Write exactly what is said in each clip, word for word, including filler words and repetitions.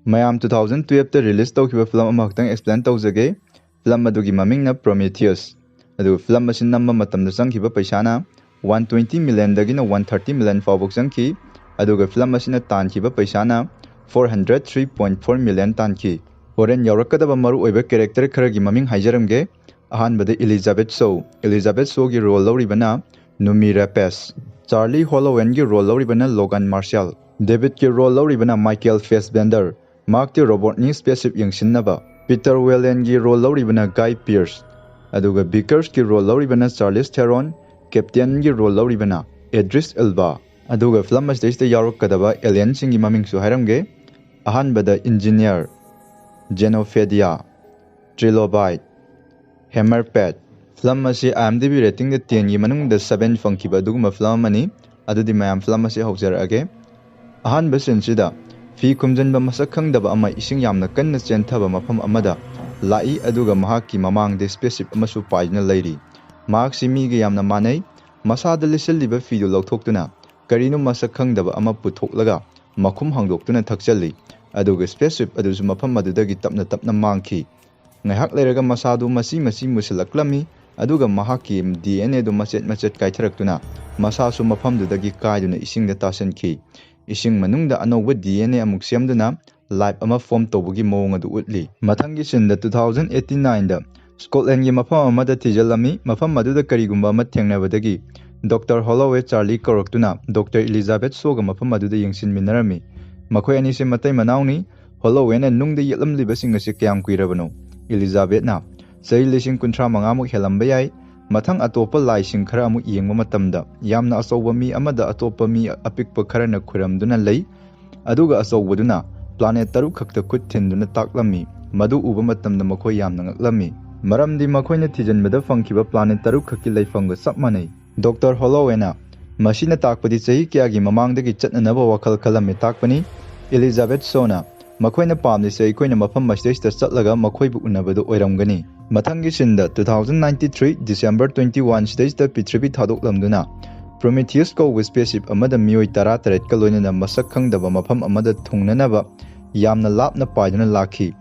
ꯃꯌꯥꯝ, two thousand twelve ꯇ release ꯇꯧꯈꯤꯕ film ꯑꯃꯈꯛꯇꯪ explain ꯇꯧꯖꯒꯦ꯫ Film ꯑꯗꯨꯒꯤ ꯃꯃꯤꯡꯅ Prometheus꯫ ꯑꯗꯨꯒ film ꯑꯁꯤ ꯅꯝꯕ ꯃꯇꯝꯗ ꯆꯪꯈꯤꯕ ꯄꯩꯁꯥꯅ one twenty million ꯗꯒꯤꯅ one thirty million ꯐꯥꯎꯕ ꯆꯪꯈꯤ꯫ ꯑꯗꯨꯒ film ꯑꯁꯤꯅ ꯇꯥꯟꯈꯤꯕ ꯄꯩꯁꯥꯅ four hundred three point four million ꯇꯥꯟꯈꯤ꯫ ꯍꯣꯔꯦꯟ ꯌꯥꯎꯔꯛꯀꯗꯕ ꯃꯔꯨꯑꯣꯏꯕ character ꯈꯔꯒꯤ ꯃꯃꯤꯡ ꯍꯥꯏꯖꯔꯝꯒꯦ꯫ ꯑꯍꯥꯟꯕꯗ Elizabeth Shaw꯫ Elizabeth Shaw ꯒꯤ role ꯂꯧꯔꯤꯕꯅ Noomi Rapace꯫ Charlie Holloway ꯒꯤ role ꯂꯧꯔꯤꯕꯅ Logan Marshall꯫ David ꯀꯤ role ꯂꯧꯔꯤꯕꯅ Michael Fassbender꯫ Mark T robot ꯅꯤ spaceship ꯌꯦꯡꯁꯤꯟꯅꯕ꯫ Peter Weyland ꯒꯤ role ꯂꯧꯔꯤꯕꯅ Guy Pearce꯫ ꯑꯗꯨꯒ Vickers ꯀꯤ role ꯂꯧꯔꯤꯕꯅ Charlize Theron꯫ Captain ꯒꯤ role ꯂꯧꯔꯤꯕꯅ Idris Elba꯫ ꯑꯗꯨꯒ film ꯑꯁꯤꯗꯩꯁꯤꯗ ꯌꯥꯎꯔꯛꯀꯗꯕ alien ꯁꯤꯡꯒꯤ ꯃꯃꯤꯡꯁꯨ ꯍꯥꯏꯔꯝꯒꯦ꯫ ꯑꯍꯥꯟꯕꯗ Engineer, Xenophobia, Trilobite, Hammerhead꯫ Film ꯑꯁꯤ IMDb rating ꯗ ten ꯒꯤ ꯃꯅꯨꯡꯗ seven ꯐꯪꯈꯤꯕ ꯑꯗꯨꯒꯨꯝꯕ film ꯑꯃꯅꯤ꯫ ꯑꯗꯨꯗꯤ ꯃꯌꯥꯝ, film ꯑꯁꯤ ꯍꯧꯖꯔꯛꯑꯒꯦ꯫ ꯑꯍꯥꯟꯕ scene ꯁꯤꯗ ꯐꯤ ꯈꯨꯝꯖꯤꯟꯕ ꯃꯁꯛ ꯈꯪꯗꯕ ꯑꯃ ꯏꯁꯤꯡ ꯌꯥꯝꯅ ꯀꯟꯅ ꯆꯦꯟꯊꯕ ꯃꯐꯝ ꯑꯃꯗ ꯂꯥꯛꯏ, ꯑꯗꯨꯒ ꯃꯍꯥꯛꯀꯤ ꯃꯃꯥꯡꯗ spaceship ꯑꯃꯁꯨ ꯄꯥꯏꯗꯨꯅ ꯂꯩꯔꯤ꯫ ꯃꯍꯥꯛꯁꯤ ꯃꯤꯒ ꯌꯥꯝꯅ ꯃꯥꯟꯅꯩ꯫ ꯃꯁꯥꯗ ꯂꯤꯠꯁꯤꯜꯂꯤꯕ ꯐꯤꯗꯨ ꯂꯧꯊꯣꯛꯇꯨꯅ ꯀꯔꯤꯅꯣ ꯃꯁꯛ ꯈꯪꯗꯕ ꯑꯃ ꯄꯨꯊꯣꯛꯂꯒ ꯃꯈꯨꯝ ꯍꯥꯡꯗꯣꯛꯇꯨꯅ ꯊꯛꯆꯜꯂꯤ꯫ ꯑꯗꯨꯒ spaceship ꯑꯗꯨꯁꯨ ꯃꯐꯝ ꯑꯗꯨꯗꯒꯤ ꯇꯞꯅ ꯇꯞꯅ ꯃꯥꯡꯈꯤ꯫ ꯉꯥꯏꯍꯥꯛ ꯂꯩꯔꯒ ꯃꯁꯥꯗꯨ ꯃꯆꯤ ꯃꯆꯤ ꯃꯨꯁꯤꯜꯂꯛꯂꯝꯃꯤ, ꯑꯗꯨꯒ ꯃꯍꯥꯛꯀꯤ DNA ꯗꯨ ꯃꯆꯦꯠ ꯃꯆꯦꯠ ꯀꯥꯏꯊꯔꯛꯇꯨꯅ ꯃꯁꯥꯁꯨ ꯃꯐꯝꯗꯨꯗꯒꯤ ꯀꯥꯏꯗꯨꯅ ꯏꯁꯤꯡꯗ ꯇꯥꯁꯤꯟꯈꯤ꯫ ꯏꯁꯤꯡ ꯃꯅꯨꯡꯗ ꯑꯅꯧꯕ DNA ꯑꯃꯨꯛ ꯁꯦꯝꯗꯨꯅ life ꯑꯃ form ꯇꯧꯕꯒꯤ ꯃꯑꯣꯡ ꯑꯗꯨ ꯎꯠꯂꯤ꯫ ꯃꯊꯪꯒꯤ scene ꯗ two thousand eighty nine ꯗ Scotland ꯒꯤ ꯃꯐꯝ ꯑꯃꯗ ꯊꯤꯖꯤꯜꯂꯝꯃꯤ꯫ ꯃꯐꯝ ꯑꯗꯨꯗ ꯀꯔꯤꯒꯨꯝꯕ ꯑꯃ ꯊꯦꯡꯅꯕꯗꯒꯤ Doctor Holloway Charlie ꯀꯧꯔꯛꯇꯨꯅ Doctor Elizabeth Shaw ꯒ ꯃꯐꯝ ꯑꯗꯨꯗ ꯌꯦꯡꯁꯤꯟꯃꯤꯟꯅꯔꯝꯃꯤ꯫ ꯃꯈꯣꯏ ꯑꯅꯤꯁꯦ ꯃꯇꯩ ꯃꯅꯥꯎꯅꯤ꯫ Holloway ꯅ ꯅꯨꯡꯗ ꯌꯦꯛꯂꯝꯂꯤꯕꯁꯤꯡ ꯑꯁꯤ ꯀꯌꯥꯝ ꯀꯨꯏꯔꯕꯅꯣ? Elizabeth ꯅ ꯆꯍꯤ ꯂꯤꯁꯤꯡ ꯀꯨꯟꯊ꯭ꯔꯥ ꯃꯉꯥ ꯃꯨꯛ ꯍꯦꯜꯂꯝꯕ ꯌꯥꯏ꯫ ꯃꯊꯪ ꯑꯇꯣꯞꯄ ꯂꯥꯏꯁꯤꯡ ꯈꯔ ꯑꯃꯨꯛ ꯌꯦꯡꯕ ꯃꯇꯝꯗ ꯌꯥꯝꯅ ꯑꯆꯧꯕ ꯃꯤ ꯑꯃꯗ ꯑꯇꯣꯞꯄ ꯃꯤ ꯑꯄꯤꯛꯄ ꯈꯔꯅ ꯈꯨꯔꯝꯗꯨꯅ ꯂꯩ꯫ ꯑꯗꯨꯒ ꯑꯆꯧꯕꯗꯨꯅ planet ꯇꯔꯨꯛ ꯈꯛꯇ ꯈꯨꯠ ꯊꯤꯟꯗꯨꯅ ꯇꯥꯛꯂꯝꯃꯤ꯫ ꯃꯗꯨ ꯎꯕ ꯃꯇꯝꯗ ꯃꯈꯣꯏ ꯌꯥꯝꯅ ꯉꯛꯂꯝꯃꯤ, ꯃꯔꯝꯗꯤ ꯃꯈꯣꯏꯅ ꯊꯤꯖꯤꯟꯕꯗ ꯐꯪꯈꯤꯕ planet ꯇꯔꯨꯛ ꯈꯛꯀꯤ ꯂꯩꯐꯝꯒ ꯆꯞ ꯃꯥꯟꯅꯩ꯫ Doctor Holloway ꯅ ꯃꯁꯤꯅ ꯇꯥꯛꯄꯗꯤ ꯆꯍꯤ ꯀꯌꯥꯒꯤ ꯃꯃꯥꯡꯗꯒꯤ ꯆꯠꯅꯅꯕ ꯋꯥꯈꯜ ꯈꯜꯂꯝꯃꯤ ꯇꯥꯛꯄꯅꯤ꯫ Elizabeth Shaw ꯅ ꯃꯈꯣꯏꯅ ꯄꯥꯝꯂꯤꯁꯦ ꯑꯩꯈꯣꯏꯅ ꯃꯐꯝ ꯑꯁꯤꯗꯩꯁꯤꯗ ꯆꯠꯂꯒ ꯃꯈꯣꯏꯕꯨ ꯎꯅꯕꯗꯨ ꯑꯣꯏꯔꯝꯒꯅꯤ꯫ ꯃꯊꯪꯒꯤ scene ꯗ two thousand ninety three December twenty one ꯁꯤꯗꯩꯁꯤꯗ ꯄ꯭ꯔꯤꯊꯤꯕꯤ ꯊꯥꯗꯣꯛꯂꯝꯗꯨꯅ Prometheus ꯀꯧꯕ spaceship ꯑꯃꯗ ꯃꯤꯑꯣꯏ ꯇꯔꯥ ꯇꯔꯦꯠꯀ ꯂꯣꯏꯅꯅ ꯃꯁꯛ ꯈꯪꯗꯕ ꯃꯐꯝ ꯑꯃꯗ ꯊꯨꯡꯅꯅꯕ ꯌꯥꯝꯅ ꯂꯥꯞꯅ ꯄꯥꯏꯗꯨꯅ ꯂꯥꯛꯈꯤ꯫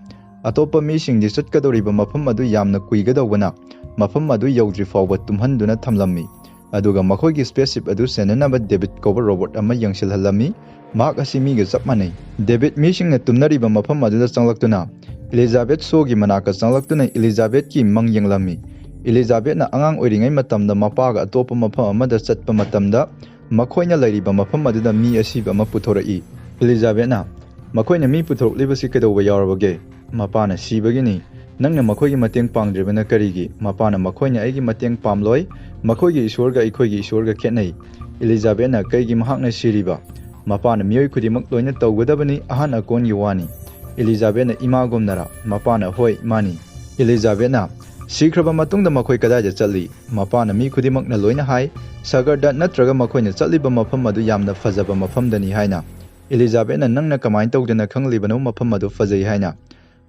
ꯑꯇꯣꯞꯄ ꯃꯤꯁꯤꯡꯗꯤ ꯆꯠꯀꯗꯧꯔꯤꯕ ꯃꯐꯝ ꯑꯗꯨ ꯌꯥꯝꯅ ꯀꯨꯏꯒꯗꯧꯕꯅ ꯃꯐꯝ ꯑꯗꯨ ꯌꯧꯗ꯭ꯔꯤ ꯐꯥꯎꯕ ꯇꯨꯝꯍꯟꯗꯨꯅ ꯊꯝꯂꯝꯃꯤ꯫ ꯑꯗꯨꯒ ꯃꯈꯣꯏꯒꯤ spaceship ꯑꯗꯨ ꯁꯦꯟꯅꯅꯕ ꯗꯦꯕꯤꯠ ꯀꯧꯕ robot ꯑꯃ ꯌꯦꯡꯁꯤꯜꯍꯜꯂꯝꯃꯤ꯫ ꯃꯍꯥꯛ ꯑꯁꯤ ꯃꯤꯒ ꯆꯞ ꯃꯥꯟꯅꯩ꯫ ꯗꯦꯕꯤꯠ ꯃꯤꯁꯤꯡꯅ ꯇꯨꯝꯅꯔꯤꯕ ꯃꯐꯝ ꯑꯗꯨꯗ ꯆꯪꯂꯛꯇꯨꯅ ꯏꯂꯤꯖꯥꯕꯦꯠ ꯁꯣꯒꯤ ꯃꯅꯥꯛꯇ ꯆꯪꯂꯛꯇꯨꯅ ꯏꯂꯤꯖꯥꯕꯦꯠꯀꯤ ꯃꯪ ꯌꯦꯡꯂꯝꯃꯤ꯫ ꯏꯂꯤꯖꯥꯕꯦꯠꯅ ꯑꯉꯥꯡ ꯑꯣꯏꯔꯤꯉꯩ ꯃꯇꯝꯗ ꯃꯄꯥꯒ ꯑꯇꯣꯞꯄ ꯃꯐꯝ ꯑꯃꯗ ꯆꯠꯄ ꯃꯇꯝꯗ ꯃꯈꯣꯏꯅ ꯂꯩꯔꯤꯕ ꯃꯐꯝ ꯑꯗꯨꯗ ꯃꯤ ꯑꯁꯤꯕ ꯑꯃ ꯄꯨꯊꯣꯔꯛꯏ꯫ ꯏꯂꯤꯖꯥꯕꯦꯠꯅ "ꯃꯈꯣꯏꯅ ꯃꯤ ꯄꯨꯊꯣꯔꯛꯂꯤꯕꯁꯤ ꯀꯩꯗꯧꯕ ꯌꯥꯎꯔꯕꯒꯦ?" "ꯃꯄꯥꯅ ꯁꯤꯕꯒꯤꯅꯤ꯫ ꯅꯪꯅ ꯃꯈꯣꯏꯒꯤ ꯃꯇꯦꯡ ꯄꯥꯡꯗ꯭ꯔꯤꯕꯅ ꯀꯔꯤꯒꯤ?" "ꯃꯄꯥꯅ ꯃꯈꯣꯏꯅ ꯑꯩꯒꯤ ꯃꯇꯦꯡ ꯄꯥꯝꯂꯣꯏ꯫ ꯃꯈꯣꯏꯒꯤ ꯏꯁꯣꯔꯒ ꯑꯩꯈꯣꯏꯒꯤ ꯏꯁꯣꯔꯒ ꯈꯦꯠꯅꯩ꯫" ꯏꯂꯤꯖꯥꯕꯦꯠꯅ "ꯀꯩꯒꯤ ꯃꯍꯥꯛꯅ ꯁꯤꯔꯤꯕ? ꯃꯄꯥꯅ ꯃꯤꯑꯣꯏ ꯈꯨꯗꯤꯡꯃꯛ ꯂꯣꯏꯅ ꯇꯧꯒꯗꯕꯅꯤ, ꯑꯍꯟ ꯑꯀꯣꯟꯒꯤ ꯋꯥꯅꯤ꯫" ꯏꯂꯤꯖꯥꯕꯦꯠꯅ "ꯏꯃꯥꯒꯨꯝꯅꯔꯥ?" "ꯃꯄꯥꯅ ꯍꯣꯏ, ꯃꯥꯅꯤ꯫" ꯏꯂꯤꯖꯥꯕꯦꯠꯅ "ꯁꯤꯈ꯭ꯔꯕ ꯃꯇꯨꯡꯗ ꯃꯈꯣꯏ ꯀꯗꯥꯏꯗ ꯆꯠꯂꯤ?" "ꯃꯄꯥꯅ ꯃꯤ ꯈꯨꯗꯤꯡꯃꯛꯅ ꯂꯣꯏꯅ ꯍꯥꯏ, ꯁꯒꯔꯗ ꯅꯠꯇ꯭ꯔꯒ ꯃꯈꯣꯏꯅ ꯆꯠꯂꯤꯕ ꯃꯐꯝ ꯑꯗꯨ ꯌꯥꯝꯅ ꯐꯖꯕ ꯃꯐꯝꯗꯅꯤ ꯍꯥꯏꯅ꯫" ꯏꯂꯤꯖꯥꯕꯦꯠꯅ "ꯅꯪꯅ ꯀꯃꯥꯏꯅ ꯇꯧꯗꯅ ꯈꯪꯂꯤꯕꯅꯣ ꯃꯐꯝ ꯑꯗꯨ ꯐꯖꯩ ꯍꯥꯏꯅ?"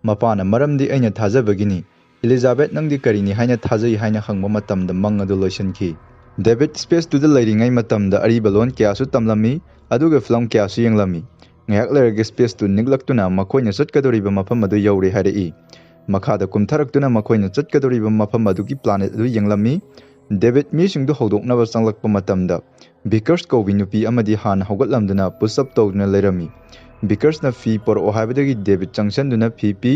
"ꯃꯄꯥꯅ ꯃꯔꯝꯗꯤ ꯑꯩꯅ ꯊꯥꯖꯕꯒꯤꯅꯤ꯫" "ꯏꯂꯤꯖꯥꯕꯦꯠ, ꯅꯪꯗꯤ ꯀꯔꯤꯅꯤ ꯍꯥꯏꯅ ꯊꯥꯖꯩ?" ꯍꯥꯏꯅ ꯍꯪꯕ ꯃꯇꯝꯗ ꯃꯪ ꯑꯗꯨ ꯂꯣꯏꯁꯤꯟꯈꯤ꯫ ꯗꯦꯕꯤꯠ space ꯇꯨꯗ ꯂꯩꯔꯤꯉꯩ ꯃꯇꯝꯗ ꯑꯔꯤꯕ ꯂꯣꯟ ꯀꯌꯥꯁꯨ ꯇꯝꯂꯝꯃꯤ, ꯑꯗꯨꯒ film ꯀꯌꯥꯁꯨ ꯌꯦꯡꯂꯝꯃꯤ꯫ ꯉꯥꯏꯍꯥꯛ ꯂꯩꯔꯒ space ꯇꯨ ꯅꯤꯛꯂꯛꯇꯨꯅ ꯃꯈꯣꯏꯅ ꯆꯠꯀꯗꯧꯔꯤꯕ ꯃꯐꯝ ꯑꯗꯨ ꯌꯧꯔꯦ ꯍꯥꯏꯔꯛꯏ꯫ ꯃꯈꯥꯗ ꯀꯨꯝꯊꯔꯛꯇꯨꯅ ꯃꯈꯣꯏꯅ ꯆꯠꯀꯗꯧꯔꯤꯕ ꯃꯐꯝ ꯑꯗꯨꯒꯤ planet ꯑꯗꯨ ꯌꯦꯡꯂꯝꯃꯤ꯫ ꯗꯦꯕꯤꯠ ꯃꯤꯁꯤꯡꯗꯨ ꯍꯧꯗꯣꯛꯅꯕ ꯆꯪꯂꯛꯄ ꯃꯇꯝꯗ ꯚꯤꯀꯔꯁ ꯀꯧꯕꯤ ꯅꯨꯄꯤ ꯑꯃꯗꯤ ꯍꯥꯟꯅ ꯍꯧꯒꯠꯂꯝꯗꯨꯅ push up ꯇꯧꯗꯨꯅ ꯂꯩꯔꯝꯃꯤ꯫ ꯚꯤꯀꯔꯁꯅ ꯐꯤ ꯄꯣꯔꯛꯑꯣ ꯍꯥꯏꯕꯗꯒꯤ ꯗꯦꯕꯤꯠ ꯆꯪꯁꯤꯟꯗꯨꯅ ꯐꯤ ꯄꯤ꯫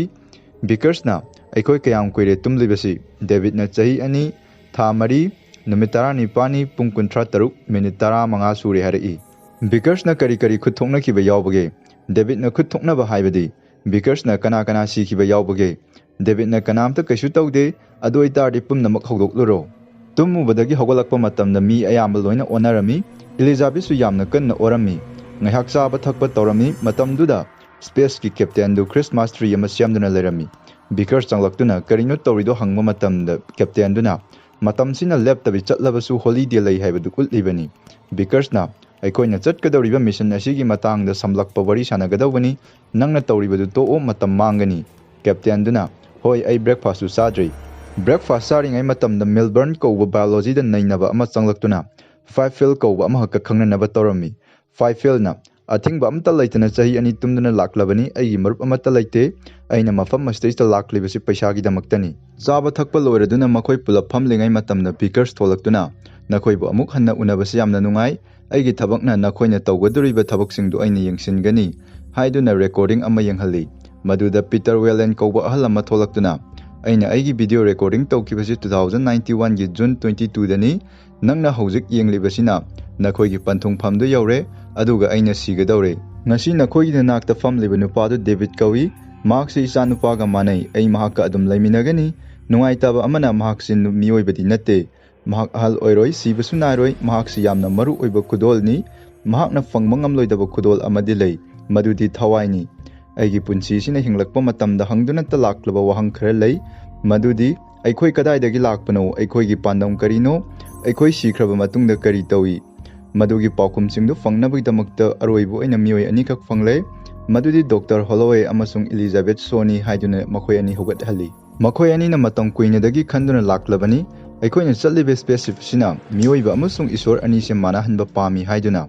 ꯚꯤꯀꯔꯁꯅ "ꯑꯩꯈꯣꯏ ꯀꯌꯥꯝ ꯀꯨꯏꯔꯦ ꯇꯨꯝꯂꯤꯕꯁꯤ?" ꯗꯦꯕꯤꯠꯅ "ꯆꯍꯤ ꯑꯅꯤ, ꯊꯥ ꯃꯔꯤ, ꯅꯨꯃꯤꯠ ꯇꯔꯥꯅꯤꯄꯥꯜꯅꯤ, ꯄꯨꯡ ꯀꯨꯟꯊ꯭ꯔꯥ ꯇꯔꯨꯛ, minute ꯇꯔꯥꯃꯉꯥ ꯁꯨꯔꯦ" ꯍꯥꯏꯔꯛꯏ꯫ ꯚꯤꯀꯔꯁꯅ "ꯀꯔꯤ ꯀꯔꯤ ꯈꯨꯠ ꯊꯣꯛꯅꯈꯤꯕ ꯌꯥꯎꯕꯒꯦ?" ꯗꯦꯕꯤꯠꯅ "ꯈꯨꯠ ꯊꯣꯛꯅꯕ ꯍꯥꯏꯕꯗꯤ?" ꯚꯤꯀꯔꯁꯅ "ꯀꯅꯥ ꯀꯅꯥ ꯁꯤꯈꯤꯕ ꯌꯥꯎꯕꯒꯦ?" ꯗꯦꯕꯤꯠꯅ "ꯀꯅꯥꯝꯇ ꯀꯩꯁꯨ ꯇꯧꯗꯦ, ꯑꯗꯨ ꯑꯣꯏꯇꯥꯔꯗꯤ ꯄꯨꯝꯅꯃꯛ ꯍꯧꯗꯣꯛꯂꯨꯔꯣ꯫" ꯇꯨꯝꯃꯨꯕꯗꯒꯤ ꯍꯧꯒꯠꯂꯛꯄ ꯃꯇꯝꯗ ꯃꯤ ꯑꯌꯥꯝꯕ ꯂꯣꯏꯅ ꯑꯣꯟꯅꯔꯝꯃꯤ꯫ ꯏꯂꯤꯖꯥꯕꯦꯠꯁꯨ ꯌꯥꯝꯅ ꯀꯟꯅ ꯑꯣꯔꯝꯃꯤ꯫ ꯉꯥꯏꯍꯥꯛ ꯆꯥꯕ ꯊꯛꯄ ꯇꯧꯔꯝꯃꯤ꯫ ꯃꯇꯝꯗꯨꯗ space ꯀꯤ captain ꯗꯨ Christmas tree ꯑꯃ ꯁꯦꯝꯗꯨꯅ ꯂꯩꯔꯝꯃꯤ꯫ ꯚꯤꯀꯔꯁ ꯆꯪꯂꯛꯇꯨꯅ "ꯀꯔꯤꯅꯣ ꯇꯧꯔꯤꯗꯣ?" ꯍꯪꯕ ꯃꯇꯝꯗ captain ꯗꯨꯅ "ꯃꯇꯝꯁꯤꯅ ꯂꯦꯞꯇꯕꯤ ꯆꯠꯂꯕꯁꯨ holiday ꯂꯩ ꯍꯥꯏꯕꯗꯨ ꯎꯠꯂꯤꯕꯅꯤ꯫" ꯚꯤꯀꯔꯁꯅ "ꯑꯩꯈꯣꯏꯅ ꯆꯠꯀꯗꯧꯔꯤꯕ mission ꯑꯁꯤꯒꯤ ꯃꯇꯥꯡꯗ ꯁꯝꯂꯞꯄ ꯋꯥꯔꯤ ꯁꯥꯟꯅꯒꯗꯧꯕꯅꯤ꯫ ꯅꯪꯅ ꯇꯧꯔꯤꯕꯗꯨ ꯇꯣꯛꯑꯣ, ꯃꯇꯝ ꯃꯥꯡꯒꯅꯤ꯫" Captain ꯗꯨꯅ "ꯍꯣꯏ, ꯑꯩ breakfast ꯁꯨ ꯆꯥꯗ꯭ꯔꯤ꯫" Breakfast ꯆꯥꯔꯤꯉꯩ ꯃꯇꯝꯗ ꯃꯤꯜꯕꯔꯟ ꯀꯧꯕ biology ꯗ ꯅꯩꯅꯕ ꯑꯃ ꯆꯪꯂꯛꯇꯨꯅ ꯐꯥꯏꯐꯦꯜ ꯀꯧꯕ ꯑꯃꯈꯛꯀ ꯈꯪꯅꯅꯕ ꯇꯧꯔꯝꯃꯤ꯫ ꯐꯥꯏꯐꯦꯜꯅ ꯑꯊꯤꯡꯕ ꯑꯃꯠꯇ ꯂꯩꯇꯅ ꯆꯍꯤ ꯑꯅꯤ ꯇꯨꯝꯗꯨꯅ ꯂꯥꯛꯂꯕꯅꯤ꯫ ꯑꯩꯒꯤ ꯃꯔꯨꯞ ꯑꯃꯠꯇ ꯂꯩꯇꯦ꯫ ꯑꯩꯅ ꯃꯐꯝ ꯑꯁꯤꯗꯩꯁꯤꯗ ꯂꯥꯛꯂꯤꯕꯁꯤ ꯄꯩꯁꯥꯒꯤꯗꯃꯛꯇꯅꯤ꯫ ꯆꯥꯕ ꯊꯛꯄ ꯂꯣꯏꯔꯗꯨꯅ ꯃꯈꯣꯏ ꯄꯨꯂꯞ ꯐꯝꯂꯤꯉꯩ ꯃꯇꯝꯗ ꯕꯤꯀꯔꯁ ꯊꯣꯛꯂꯛꯇꯨꯅ, "ꯅꯈꯣꯏꯕꯨ ꯑꯃꯨꯛ ꯍꯟꯅ ꯎꯅꯕꯁꯤ ꯌꯥꯝꯅ ꯅꯨꯡꯉꯥꯏ꯫ ꯑꯩꯒꯤ ꯊꯕꯛꯅ ꯅꯈꯣꯏꯅ ꯇꯧꯒꯗꯧꯔꯤꯕ ꯊꯕꯛꯁꯤꯡꯗꯨ ꯑꯩꯅ ꯌꯦꯡꯁꯤꯟꯒꯅꯤ" ꯍꯥꯏꯗꯨꯅ ꯔꯦꯀꯣꯔꯗꯤꯡ ꯑꯃ ꯌꯦꯡꯍꯜꯂꯤ꯫ ꯃꯗꯨꯗ ꯄꯤꯇꯔ ꯋꯦꯂꯦꯟ ꯀꯧꯕ ꯑꯍꯜ ꯑꯃ ꯊꯣꯛꯂꯛꯇꯨꯅ, "ꯑꯩꯅ ꯑꯩꯒꯤ ꯚꯤꯗꯤꯑꯣ ꯔꯦꯀꯣꯔꯗꯤꯡ ꯇꯧꯈꯤꯕꯁꯤ two thousand ninety one ꯒꯤ June twenty two ꯗꯅꯤ꯫ ꯅꯪꯅ ꯍꯧꯖꯤꯛ ꯌꯦꯡꯂꯤꯕꯁꯤꯅ ꯅꯈꯣꯏꯒꯤ ꯄꯟꯊꯨꯡꯐꯝꯗꯨ ꯌꯧꯔꯦ, ꯑꯗꯨꯒ ꯑꯩꯅ ꯁꯤꯒꯗꯧꯔꯦ꯫ ꯉꯁꯤ ꯅꯈꯣꯏꯒꯤ ꯅꯅꯥꯛꯇ ꯐꯝꯂꯤꯕ ꯅꯨꯄꯥꯗꯨ ꯗꯦꯕꯤꯗ ꯀꯧꯏ꯫ ꯃꯍꯥꯛꯁꯤ ꯏꯆꯥꯅꯨꯄꯥꯒ ꯃꯥꯟꯅꯩ꯫ ꯑꯩ ꯃꯍꯥꯛꯀ ꯑꯗꯨꯝ ꯂꯩꯃꯤꯟꯅꯒꯅꯤ꯫ ꯅꯨꯡꯉꯥꯏꯇꯕ ꯑꯃꯅ, ꯃꯍꯥꯛꯁꯤ ꯅꯨ-, ꯃꯤꯑꯣꯏꯕꯗꯤ ꯅꯠꯇꯦ꯫ ꯃꯍꯥꯛ ꯑꯍꯜ ꯑꯣꯏꯔꯣꯏ, ꯁꯤꯕꯁꯨ ꯅꯥꯏꯔꯣꯏ꯫ ꯃꯍꯥꯛꯁꯤ ꯌꯥꯝꯅ ꯃꯔꯨ ꯑꯣꯏꯕ ꯈꯨꯗꯣꯜꯅꯤ꯫ ꯃꯍꯥꯛꯅ ꯐꯪꯕ ꯉꯝꯂꯣꯏꯗꯕ ꯈꯨꯗꯣꯜ ꯑꯃꯗꯤ ꯂꯩ, ꯃꯗꯨꯗꯤ ꯊꯋꯥꯏꯅꯤ꯫ ꯑꯩꯒꯤ ꯄꯨꯟꯁꯤꯁꯤꯅ ꯍꯤꯡꯂꯛꯄ ꯃꯇꯝꯗ ꯍꯪꯗꯨꯅꯇ ꯂꯥꯛꯂꯕ ꯋꯥꯍꯪ ꯈꯔ ꯂꯩ, ꯃꯗꯨꯗꯤ, ꯑꯩꯈꯣꯏ ꯀꯗꯥꯏꯗꯒꯤ ꯂꯥꯛꯄꯅꯣ? ꯑꯩꯈꯣꯏꯒꯤ ꯄꯥꯟꯗꯝ ꯀꯔꯤꯅꯣ? ꯑꯩꯈꯣꯏ ꯁꯤꯈ꯭ꯔꯕ ꯃꯇꯨꯡꯗ ꯀꯔꯤ ꯇꯧꯏ?" ꯃꯗꯨꯒꯤ ꯄꯥꯎꯈꯨꯝꯁꯤꯡꯗꯨ ꯐꯪꯅꯕꯒꯤꯗꯃꯛꯇ ꯑꯔꯣꯏꯕ ꯑꯣꯏꯅ ꯃꯤꯑꯣꯏ ꯑꯅꯤꯈꯛ ꯐꯪꯂꯦ, ꯃꯗꯨꯗꯤ ꯗꯣꯛꯇꯔ ꯍꯣꯂꯣꯋꯦ ꯑꯃꯁꯨꯡ ꯏꯂꯤꯖꯥꯕꯦꯊ ꯁꯣꯅꯤ ꯍꯥꯏꯗꯨꯅ ꯃꯈꯣꯏ ꯑꯅꯤ ꯍꯧꯒꯠꯍꯜꯂꯤ꯫ ꯃꯈꯣꯏ ꯑꯅꯤꯅ ꯃꯇꯝ ꯀꯨꯏꯅꯗꯒꯤ ꯈꯟꯗꯨꯅ ꯂꯥꯛꯂꯕꯅꯤ꯫ ꯑꯩꯈꯣꯏꯅ ꯆꯠꯂꯤꯕ ꯁ꯭ꯄꯦꯁꯁꯤꯞ ꯑꯁꯤꯅ ꯃꯤꯑꯣꯏꯕ ꯑꯃꯁꯨꯡ ꯏꯁꯣꯔ ꯑꯅꯤꯁꯦ ꯃꯥꯟꯅꯍꯟꯕ ꯄꯥꯝꯃꯤ ꯍꯥꯏꯗꯨꯅ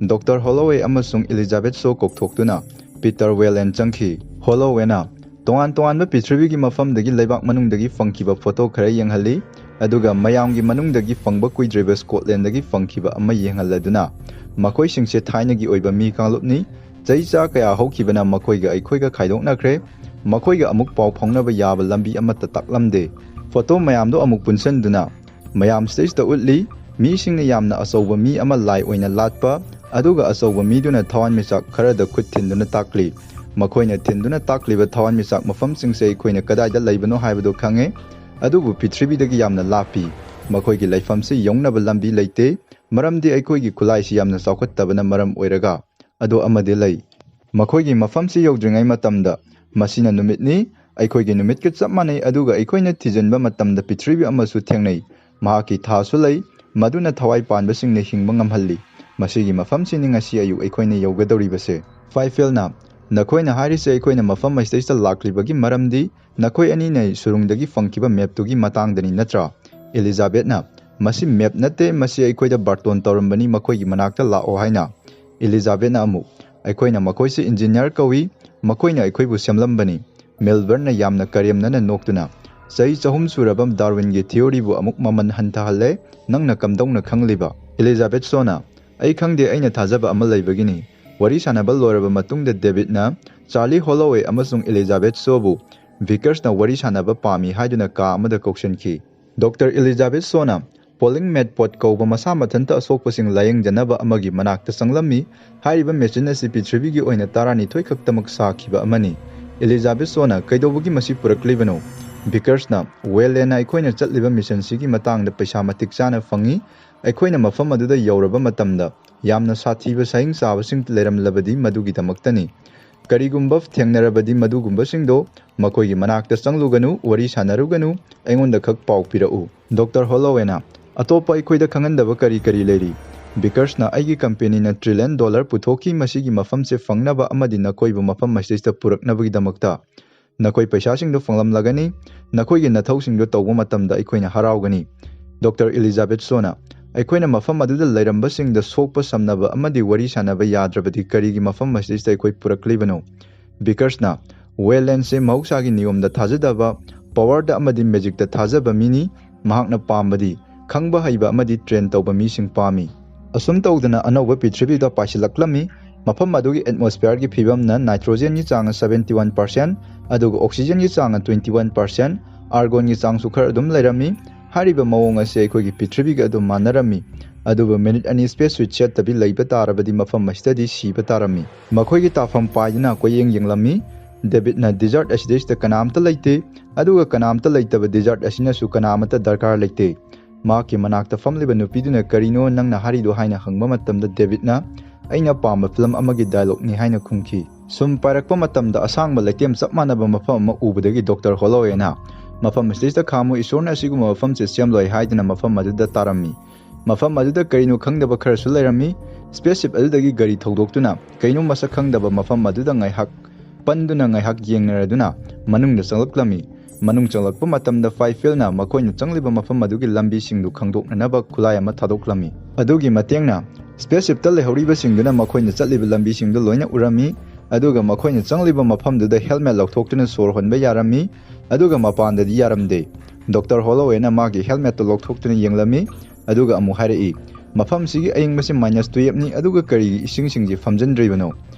ꯗꯣꯛꯇꯔ ꯍꯣꯂꯣꯋꯦ ꯑꯃꯁꯨꯡ ꯏꯂꯤꯖꯥꯕꯦꯊ ꯁꯣ ꯀꯧꯊꯣꯛꯇꯨꯅ ꯄꯤꯇꯔ ꯋꯦꯂꯦꯟ ꯆꯪꯈꯤ꯫ ꯍꯣꯂꯣꯋꯦꯅ ꯇꯣꯉꯥꯟ ꯇꯣꯉꯥꯟꯕ ꯄ꯭ꯔꯤꯊꯤꯕꯤꯒꯤ ꯃꯐꯝꯗꯒꯤ ꯂꯩꯕꯥꯛ ꯃꯅꯨꯡꯗꯒꯤ ꯐꯪꯈꯤꯕ ꯐꯣꯇꯣ ꯈꯔ ꯌꯦꯡꯍꯜꯂꯤ, ꯑꯗꯨꯒ ꯃꯌꯥꯝꯒꯤ ꯃꯅꯨꯡꯗꯒꯤ ꯐꯪꯕ ꯀꯨꯏꯗ꯭ꯔꯤꯕ ꯁ꯭ꯀꯣꯠꯂꯦꯟꯗꯒꯤ ꯐꯪꯈꯤꯕ ꯑꯃ ꯌꯦꯡꯍꯜꯂꯗꯨꯅ, ꯃꯈꯣꯏꯁꯤꯡꯁꯦ ꯊꯥꯏꯅꯒꯤ ꯑꯣꯏꯕ ꯃꯤ ꯀꯥꯡꯂꯨꯞꯅꯤ꯫ ꯆꯍꯤ ꯆꯥ ꯀꯌꯥ ꯍꯧꯈꯤꯕꯅ ꯃꯈꯣꯏꯒ ꯑꯩꯈꯣꯏꯒ ꯈꯥꯏꯗꯣꯛꯅꯈ꯭ꯔꯦ꯫ ꯃꯈꯣꯏꯒ ꯑꯃꯨꯛ ꯄꯥꯎ ꯐꯥꯎꯅꯕ ꯌꯥꯕ ꯂꯝꯕꯤ ꯑꯃꯠꯇ ꯇꯥꯛꯂꯝꯗꯦ꯫ ꯐꯣꯇꯣ ꯃꯌꯥꯝꯗꯨ ꯑꯃꯨꯛ ꯄꯨꯟꯁꯤꯟꯗꯨꯅ ꯃꯌꯥꯝ ꯁꯤꯗꯩꯁꯤꯗ ꯎꯠꯂꯤ꯫ ꯃꯤꯁꯤꯡꯅ ꯌꯥꯝꯅ ꯑꯆꯧꯕ ꯃꯤ ꯑꯃ ꯂꯥꯏ ꯑꯣꯏꯅ ꯂꯥꯠꯄ, ꯑꯗꯨꯒ ꯑꯆꯧꯕ ꯃꯤꯗꯨꯅ ꯊꯋꯥꯟꯃꯤꯆꯥꯛ ꯈꯔꯗ ꯈꯨꯠ ꯊꯤꯟꯗꯨꯅ ꯇꯥꯛꯂꯤ꯫ ꯃꯈꯣꯏꯅ ꯊꯤꯟꯗꯨꯅ ꯇꯥꯛꯂꯤꯕ ꯊꯋꯥꯟꯃꯤꯆꯥꯛ ꯃꯐꯝꯁꯤꯡꯁꯦ ꯑꯩꯈꯣꯏꯅ ꯀꯗꯥꯏꯗ ꯂꯩꯕꯅꯣ ꯍꯥꯏꯕꯗꯨ ꯈꯪꯉꯦ, ꯑꯗꯨꯕꯨ ꯄ꯭ꯔꯤꯊꯤꯕꯤꯗꯒꯤ ꯌꯥꯝꯅ ꯂꯥꯞꯄꯤ꯫ ꯃꯈꯣꯏꯒꯤ ꯂꯩꯐꯝꯁꯤ ꯌꯧꯅꯕ ꯂꯝꯕꯤ ꯂꯩꯇꯦ, ꯃꯔꯝꯗꯤ ꯑꯩꯈꯣꯏꯒꯤ ꯈꯨꯠꯂꯥꯏꯁꯤ ꯌꯥꯝꯅ ꯆꯥꯎꯈꯠꯇꯕꯅ ꯃꯔꯝ ꯑꯣꯏꯔꯒ꯫ ꯑꯗꯣ ꯑꯃꯗꯤ ꯂꯩ꯫ ꯃꯈꯣꯏꯒꯤ ꯃꯐꯝꯁꯤ ꯌꯧꯗ꯭ꯔꯤꯉꯩ ꯃꯇꯝꯗ, ꯃꯁꯤꯅ ꯅꯨꯃꯤꯠꯅꯤ, ꯑꯩꯈꯣꯏꯒꯤ ꯅꯨꯃꯤꯠꯀ ꯆꯞ ꯃꯥꯟꯅꯩ, ꯑꯗꯨꯒ ꯑꯩꯈꯣꯏꯅ ꯊꯤꯖꯤꯟꯕ ꯃꯇꯝꯗ ꯄ꯭ꯔꯤꯊꯤꯕꯤ ꯑꯃꯁꯨ ꯊꯦꯡꯅꯩ꯫ ꯃꯍꯥꯛꯀꯤ ꯊꯥꯁꯨ ꯂꯩ, ꯃꯗꯨꯅ ꯊꯋꯥꯏ ꯄꯥꯟꯕꯁꯤꯡꯅ ꯍꯤꯡꯕ ꯉꯝꯍꯜꯂꯤ꯫ ꯃꯁꯤꯒꯤ ꯃꯐꯝꯁꯤꯅꯤ ꯉꯁꯤ ꯑꯌꯨꯛ ꯑꯩꯈꯣꯏꯅ ꯌꯧꯒꯗꯧꯔꯤꯕꯁꯦ꯫ ꯐꯥꯏꯐꯦꯜꯅ, "ꯅꯈꯣꯏꯅ ꯍꯥꯏꯔꯤꯁꯦ ꯑꯩꯈꯣꯏꯅ ꯃꯐꯝ ꯑꯁꯤꯗꯩꯁꯤꯗ ꯂꯥꯛꯂꯤꯕꯒꯤ ꯃꯔꯝꯗꯤ ꯅꯈꯣꯏ ꯑꯅꯤꯅ ꯁꯨꯔꯨꯡꯗꯒꯤ ꯐꯪꯈꯤꯕ ꯃꯦꯞꯇꯨꯒꯤ ꯃꯇꯥꯡꯗꯅꯤ ꯅꯠꯇ꯭ꯔꯥ?" ꯏꯂꯤꯖꯥꯕꯦꯠꯅ, "ꯃꯁꯤ ꯃꯦꯞ ꯅꯠꯇꯦ, ꯃꯁꯤ ꯑꯩꯈꯣꯏꯗ ꯕꯥꯔꯇꯣꯟ ꯇꯧꯔꯝꯕꯅꯤ, ꯃꯈꯣꯏꯒꯤ ꯃꯅꯥꯛꯇ ꯂꯥꯛꯑꯣ ꯍꯥꯏꯅ"꯫ ꯏꯂꯤꯖꯥꯕꯦꯠꯅ ꯑꯃꯨꯛ, "ꯑꯩꯈꯣꯏꯅ ꯃꯈꯣꯏꯁꯤ ꯏꯟꯖꯤꯅꯤꯌꯥꯔ ꯀꯧꯏ, ꯃꯈꯣꯏꯅ ꯑꯩꯈꯣꯏꯕꯨ ꯁꯦꯝꯂꯝꯕꯅꯤ꯫" ꯃꯦꯜꯕꯔꯟꯅ ꯌꯥꯝꯅ ꯀꯔꯦꯝꯅꯅ ꯅꯣꯛꯇꯨꯅ, "ꯆꯍꯤ ꯆꯍꯨꯝ ꯁꯨꯔꯕ ꯗꯥꯔꯋꯤꯟꯒꯤ ꯊꯤꯑꯣꯔꯤꯕꯨ ꯑꯃꯨꯛ ꯃꯃꯜ ꯍꯟꯊꯍꯜꯂꯦ, ꯅꯪꯅ ꯀꯝꯗꯧꯅ ꯈꯪꯂꯤꯕ?" ꯏꯂꯤꯖꯥꯕꯦꯠ ꯁꯣꯅ, "ꯑꯩ ꯈꯪꯗꯦ, ꯑꯩꯅ ꯊꯥꯖꯕ ꯑꯃ ꯂꯩꯕꯒꯤꯅꯤ꯫" ꯋꯥꯔꯤ ꯁꯥꯟꯅꯕ ꯂꯣꯏꯔꯕ ꯃꯇꯨꯡꯗ ꯗꯦꯕꯤꯠꯅ ꯆꯥꯔꯂꯤ ꯍꯣꯂꯣꯋꯦ ꯑꯃꯁꯨꯡ ꯏꯂꯤꯖꯥꯕꯦꯠ ꯁꯣꯕꯨ ꯚꯤꯀꯔꯁꯅ ꯋꯥꯔꯤ ꯁꯥꯟꯅꯕ ꯄꯥꯝꯃꯤ ꯍꯥꯏꯗꯨꯅ ꯀꯥ ꯑꯃꯗ ꯀꯧꯁꯤꯟꯈꯤ꯫ ꯗꯣꯛꯇꯔ ꯏꯂꯤꯖꯥꯕꯦꯠ ꯁꯣꯅ ꯄꯣꯂꯤꯡ ꯃꯦꯠ ꯄꯣꯠ ꯀꯧꯕ ꯃꯁꯥ ꯃꯊꯟꯇ ꯑꯁꯣꯛꯄꯁꯤꯡ ꯂꯥꯌꯦꯡꯖꯅꯕ ꯑꯃꯒꯤ ꯃꯅꯥꯛꯇ ꯆꯪꯂꯝꯃꯤ꯫ ꯍꯥꯏꯔꯤꯕ ꯃꯦꯆꯤꯟ ꯑꯁꯤ ꯄ꯭ꯔꯤꯊꯤꯕꯤꯒꯤ ꯑꯣꯏꯅ ꯇꯔꯥꯅꯤꯊꯣꯏ ꯈꯛꯇꯃꯛ ꯁꯥꯈꯤꯕ ꯑꯃꯅꯤ꯫ ꯏꯂꯤꯖꯥꯕꯦꯠ ꯁꯣꯅ ꯀꯩꯗꯧꯕꯒꯤ ꯃꯁꯤ ꯄꯨꯔꯛꯂꯤꯕꯅꯣ? ꯚꯤꯀꯔꯁꯅ, "ꯋꯦꯜꯂꯦꯟꯅ ꯑꯩꯈꯣꯏꯅ ꯆꯠꯂꯤꯕ ꯃꯤꯁꯟꯁꯤꯒꯤ ꯃꯇꯥꯡꯗ ꯄꯩꯁꯥ ꯃꯇꯤꯛ ꯆꯥꯅ ꯐꯪꯏ꯫ ꯑꯩꯈꯣꯏꯅ ꯃꯐꯝ ꯑꯗꯨꯗ ꯌꯧꯔꯕ ꯃꯇꯝꯗ ꯌꯥꯝꯅ ꯁꯥꯊꯤꯕ ꯁꯥꯍꯤꯡ ꯆꯥꯕꯁꯤꯡ ꯂꯩꯔꯝꯂꯕꯗꯤ ꯃꯗꯨꯒꯤꯗꯃꯛꯇꯅꯤ꯫ ꯀꯔꯤꯒꯨꯝꯕ ꯊꯦꯡꯅꯔꯕꯗꯤ ꯃꯗꯨꯒꯨꯝꯕꯁꯤꯡꯗꯣ ꯃꯈꯣꯏꯒꯤ ꯃꯅꯥꯛꯇ ꯆꯪꯂꯨꯒꯅꯨ, ꯋꯥꯔꯤ ꯁꯥꯟꯅꯔꯨꯒꯅꯨ, ꯑꯩꯉꯣꯟꯗ ꯈꯛ ꯄꯥꯎ ꯄꯤꯔꯛꯎ꯫" ꯗꯣꯛꯇꯔ ꯍꯣꯂꯣꯋꯦꯅ, "ꯑꯇꯣꯞꯄ ꯑꯩꯈꯣꯏꯗ ꯈꯪꯍꯟꯗꯕ ꯀꯔꯤ ꯀꯔꯤ ꯂꯩꯔꯤ?" ꯚꯤꯀꯔꯁꯅ, "ꯑꯩꯒꯤ ꯀꯝꯄꯦꯅꯤꯅ ꯇ꯭ꯔꯤꯂꯤꯌꯟ ꯗꯣꯂꯔ ꯄꯨꯊꯣꯛꯈꯤ ꯃꯁꯤꯒꯤ ꯃꯐꯝꯁꯦ ꯐꯪꯅꯕ ꯑꯃꯗꯤ ꯅꯈꯣꯏꯕꯨ ꯃꯐꯝ ꯑꯁꯤꯗ ꯄꯨꯔꯛꯅꯕꯒꯤꯗꯃꯛꯇ꯫ ꯅꯈꯣꯏ ꯄꯩꯁꯥꯁꯤꯡꯗꯨ ꯐꯪꯂꯝꯂꯒꯅꯤ꯫ ꯅꯈꯣꯏꯒꯤ ꯅꯊꯧꯁꯤꯡꯗꯨ ꯇꯧꯕ ꯃꯇꯝꯗ ꯑꯩꯈꯣꯏꯅ ꯍꯔꯥꯎꯒꯅꯤ꯫" ꯗꯣꯛꯇꯔ ꯏꯂꯤꯖꯥꯕꯦꯠ ꯁꯣꯅ, "ꯑꯩꯈꯣꯏꯅ ꯃꯐꯝ ꯑꯗꯨꯗ ꯂꯩꯔꯝꯕꯁꯤꯡꯗ ꯁꯣꯛꯄ ꯁꯝꯅꯕ ꯑꯃꯗꯤ ꯋꯥꯔꯤ ꯁꯥꯟꯅꯕ ꯌꯥꯗ꯭ꯔꯕꯗꯤ ꯀꯔꯤꯒꯤ ꯃꯐꯝ ꯑꯁꯤꯗ ꯑꯩꯈꯣꯏ ꯄꯨꯔꯛꯂꯤꯕꯅꯣ?" ꯚꯤꯀꯔꯁꯅ, "ꯋꯦꯜꯂꯦꯟꯁꯦ ꯃꯍꯧꯁꯥꯒꯤ ꯅꯤꯌꯣꯝꯗ ꯊꯥꯖꯗꯕ, ꯄꯋꯥꯔꯗ ꯑꯃꯗꯤ ꯃꯦꯖꯤꯛꯇ ꯊꯥꯖꯕ ꯃꯤꯅꯤ꯫ ꯃꯍꯥꯛꯅ ꯄꯥꯝꯕꯗꯤ ꯈꯪꯕ ꯍꯩꯕ ꯑꯃꯗꯤ ꯇ꯭ꯔꯦꯟ ꯇꯧꯕ ꯃꯤꯁꯤꯡ ꯄꯥꯝꯃꯤ꯫" ꯑꯁꯨꯝ ꯇꯧꯗꯅ ꯑꯅꯧꯕ ꯄ꯭ꯔꯤꯊꯤꯕꯤꯗ ꯄꯥꯏꯁꯤꯜꯂꯛꯂꯝꯃꯤ꯫ ꯃꯐꯝ ꯑꯗꯨꯒꯤ ꯑꯦꯠꯃꯣꯁꯐꯤꯌꯔꯒꯤ ꯐꯤꯕꯝꯅ ꯅꯥꯏꯇ꯭ꯔꯣꯖꯦꯟꯒꯤ ꯆꯥꯡꯅ seventy one percent, ꯑꯗꯨꯒ ꯑꯣꯛꯁꯤꯖꯦꯟꯒꯤ ꯆꯥꯡꯅ twenty one percent, ꯑꯥꯔꯒꯣꯟꯒꯤ ꯆꯥꯡꯁꯨ ꯈꯔ ꯑꯗꯨꯝ ꯂꯩꯔꯝꯃꯤ꯫ ꯍꯥꯏꯔꯤꯕ ꯃꯑꯣꯡ ꯑꯁꯤ ꯑꯩꯈꯣꯏꯒꯤ ꯄ꯭ꯔꯤꯊꯤꯕꯤꯒ ꯑꯗꯨꯝ ꯃꯥꯟꯅꯔꯝꯃꯤ꯫ ꯑꯗꯨꯕꯨ ꯃꯤꯅꯤꯠ ꯑꯅꯤ ꯁ꯭ꯄꯦꯁ ꯁꯨꯏꯠ ꯁꯦꯠꯇꯕꯤ ꯂꯩꯕ ꯇꯥꯔꯕꯗꯤ ꯃꯐꯝ ꯑꯁꯤꯗꯗꯤ ꯁꯤꯕ ꯇꯥꯔꯝꯃꯤ꯫ ꯃꯈꯣꯏꯒꯤ ꯇꯥꯐꯝ ꯄꯥꯏꯗꯨꯅ ꯀꯣꯏꯌꯦꯡ ꯌꯦꯡꯂꯝꯃꯤ꯫ ꯗꯦꯕꯤꯠꯅ ꯗꯤꯖꯥꯔꯠ ꯑꯁꯤꯗꯩꯁꯤꯗ ꯀꯅꯥꯝꯇ ꯂꯩꯇꯦ, ꯑꯗꯨꯒ ꯀꯅꯥꯝꯇ ꯂꯩꯇꯕ ꯗꯤꯖꯥꯔꯠ ꯑꯁꯤꯅꯁꯨ ꯀꯅꯥ ꯑꯃꯠꯇ ꯗꯔꯀꯥꯔ ꯂꯩꯇꯦ꯫ ꯃꯍꯥꯛꯀꯤ ꯃꯅꯥꯛꯇ ꯐꯝꯂꯤꯕ ꯅꯨꯄꯤꯗꯨꯅ "ꯀꯔꯤꯅꯣ ꯅꯪꯅ ꯍꯥꯏꯔꯤꯗꯣ?" ꯍꯥꯏꯅ ꯍꯪꯕ ꯃꯇꯝꯗ ꯗꯦꯕꯤꯠꯅ, "ꯑꯩꯅ ꯄꯥꯝꯕ ꯐꯤꯂꯝ ꯑꯃꯒꯤ ꯗꯥꯏꯂꯣꯒꯅꯤ" ꯍꯥꯏꯅ ꯈꯨꯝꯈꯤ꯫ ꯁꯨꯝ ꯄꯥꯏꯔꯛꯄ ꯃꯇꯝꯗ ꯑꯁꯥꯡꯕ ꯂꯩꯇꯦꯝ ꯆꯞ ꯃꯥꯟꯅꯕ ꯃꯐꯝ ꯑꯃ ꯎꯕꯗꯒꯤ ꯗꯣꯛꯇꯔ ꯍꯣꯂꯣꯋꯦꯅ, "ꯃꯐꯝ ꯑꯁꯤꯗꯩꯁꯤꯗ ꯈꯥꯝꯃꯨ, ꯏꯁꯣꯔꯅ ꯑꯁꯤꯒꯨꯝꯕ ꯃꯐꯝꯁꯦ ꯁꯦꯝꯂꯣꯏ" ꯍꯥꯏꯗꯨꯅ ꯃꯐꯝ ꯑꯗꯨꯗ ꯇꯥꯔꯝꯃꯤ꯫ ꯃꯐꯝ ꯑꯗꯨꯗ ꯀꯔꯤꯅꯣ ꯈꯪꯗꯕ ꯈꯔꯁꯨ ꯂꯩꯔꯝꯃꯤ꯫ ꯁ꯭ꯄꯦꯁꯁꯤꯞ ꯑꯗꯨꯗꯒꯤ ꯒꯥꯔꯤ ꯊꯧꯗꯣꯛꯇꯨꯅ ꯀꯩꯅꯣ ꯃꯁꯛ ꯈꯪꯗꯕ ꯃꯐꯝ ꯑꯗꯨꯗ ꯉꯥꯏꯍꯥꯛ ꯄꯟꯗꯨꯅ ꯉꯥꯏꯍꯥꯛ ꯌꯦꯡꯅꯔꯗꯨꯅ ꯃꯅꯨꯡꯗ ꯆꯪꯂꯛꯂꯝꯃꯤ꯫ ꯃꯅꯨꯡ ꯆꯪꯂꯛꯄ ꯃꯇꯝꯗ ꯐꯥꯏꯐꯦꯜꯅ ꯃꯈꯣꯏꯅ ꯆꯪꯂꯤꯕ ꯃꯐꯝ ꯑꯗꯨꯒꯤ ꯂꯝꯕꯤꯁꯤꯡꯗꯨ ꯈꯪꯗꯣꯛꯅꯅꯕ ꯈꯨꯠꯂꯥꯏ ꯑꯃ ꯊꯥꯗꯣꯛꯂꯝꯃꯤ꯫ ꯑꯗꯨꯒꯤ ꯃꯇꯦꯡꯅ Spaceshipꯇ ꯂꯩꯍꯧꯔꯤꯕꯁꯤꯡꯗꯨꯅ ꯃꯈꯣꯏꯅ ꯆꯠꯂꯤꯕ ꯂꯝꯕꯤꯁꯤꯡꯗꯨ ꯂꯣꯏꯅ ꯎꯔꯝꯃꯤ, ꯑꯗꯨꯒ ꯃꯈꯣꯏꯅ ꯆꯪꯂꯤꯕ ꯃꯐꯝꯗꯨꯗ helmet ꯂꯧꯊꯣꯛꯇꯨꯅ ꯁꯣꯔ ꯍꯣꯟꯕ ꯌꯥꯔꯝꯃꯤ, ꯑꯗꯨꯒ ꯃꯄꯥꯟꯗꯗꯤ ꯌꯥꯔꯝꯗꯦ꯫ ꯗꯣꯛꯇꯔ ꯍꯣꯂꯣꯋꯦꯅ ꯃꯥꯒꯤ helmetꯇꯨ ꯂꯧꯊꯣꯛꯇꯨꯅ ꯌꯦꯡꯂꯝꯃꯤ, ꯑꯗꯨꯒ ꯑꯃꯨꯛ ꯍꯥꯏꯔꯛꯏ, "ꯃꯐꯝꯁꯤꯒꯤ ꯑꯏꯪꯕꯁꯤ minus twelveꯅꯤ, ꯑꯗꯨꯒ ꯀꯔꯤꯒꯤ ꯏꯁꯤꯡꯁꯤꯡꯁꯤ ꯐꯝꯖꯤꯟꯗ꯭ꯔꯤꯕꯅꯣ?"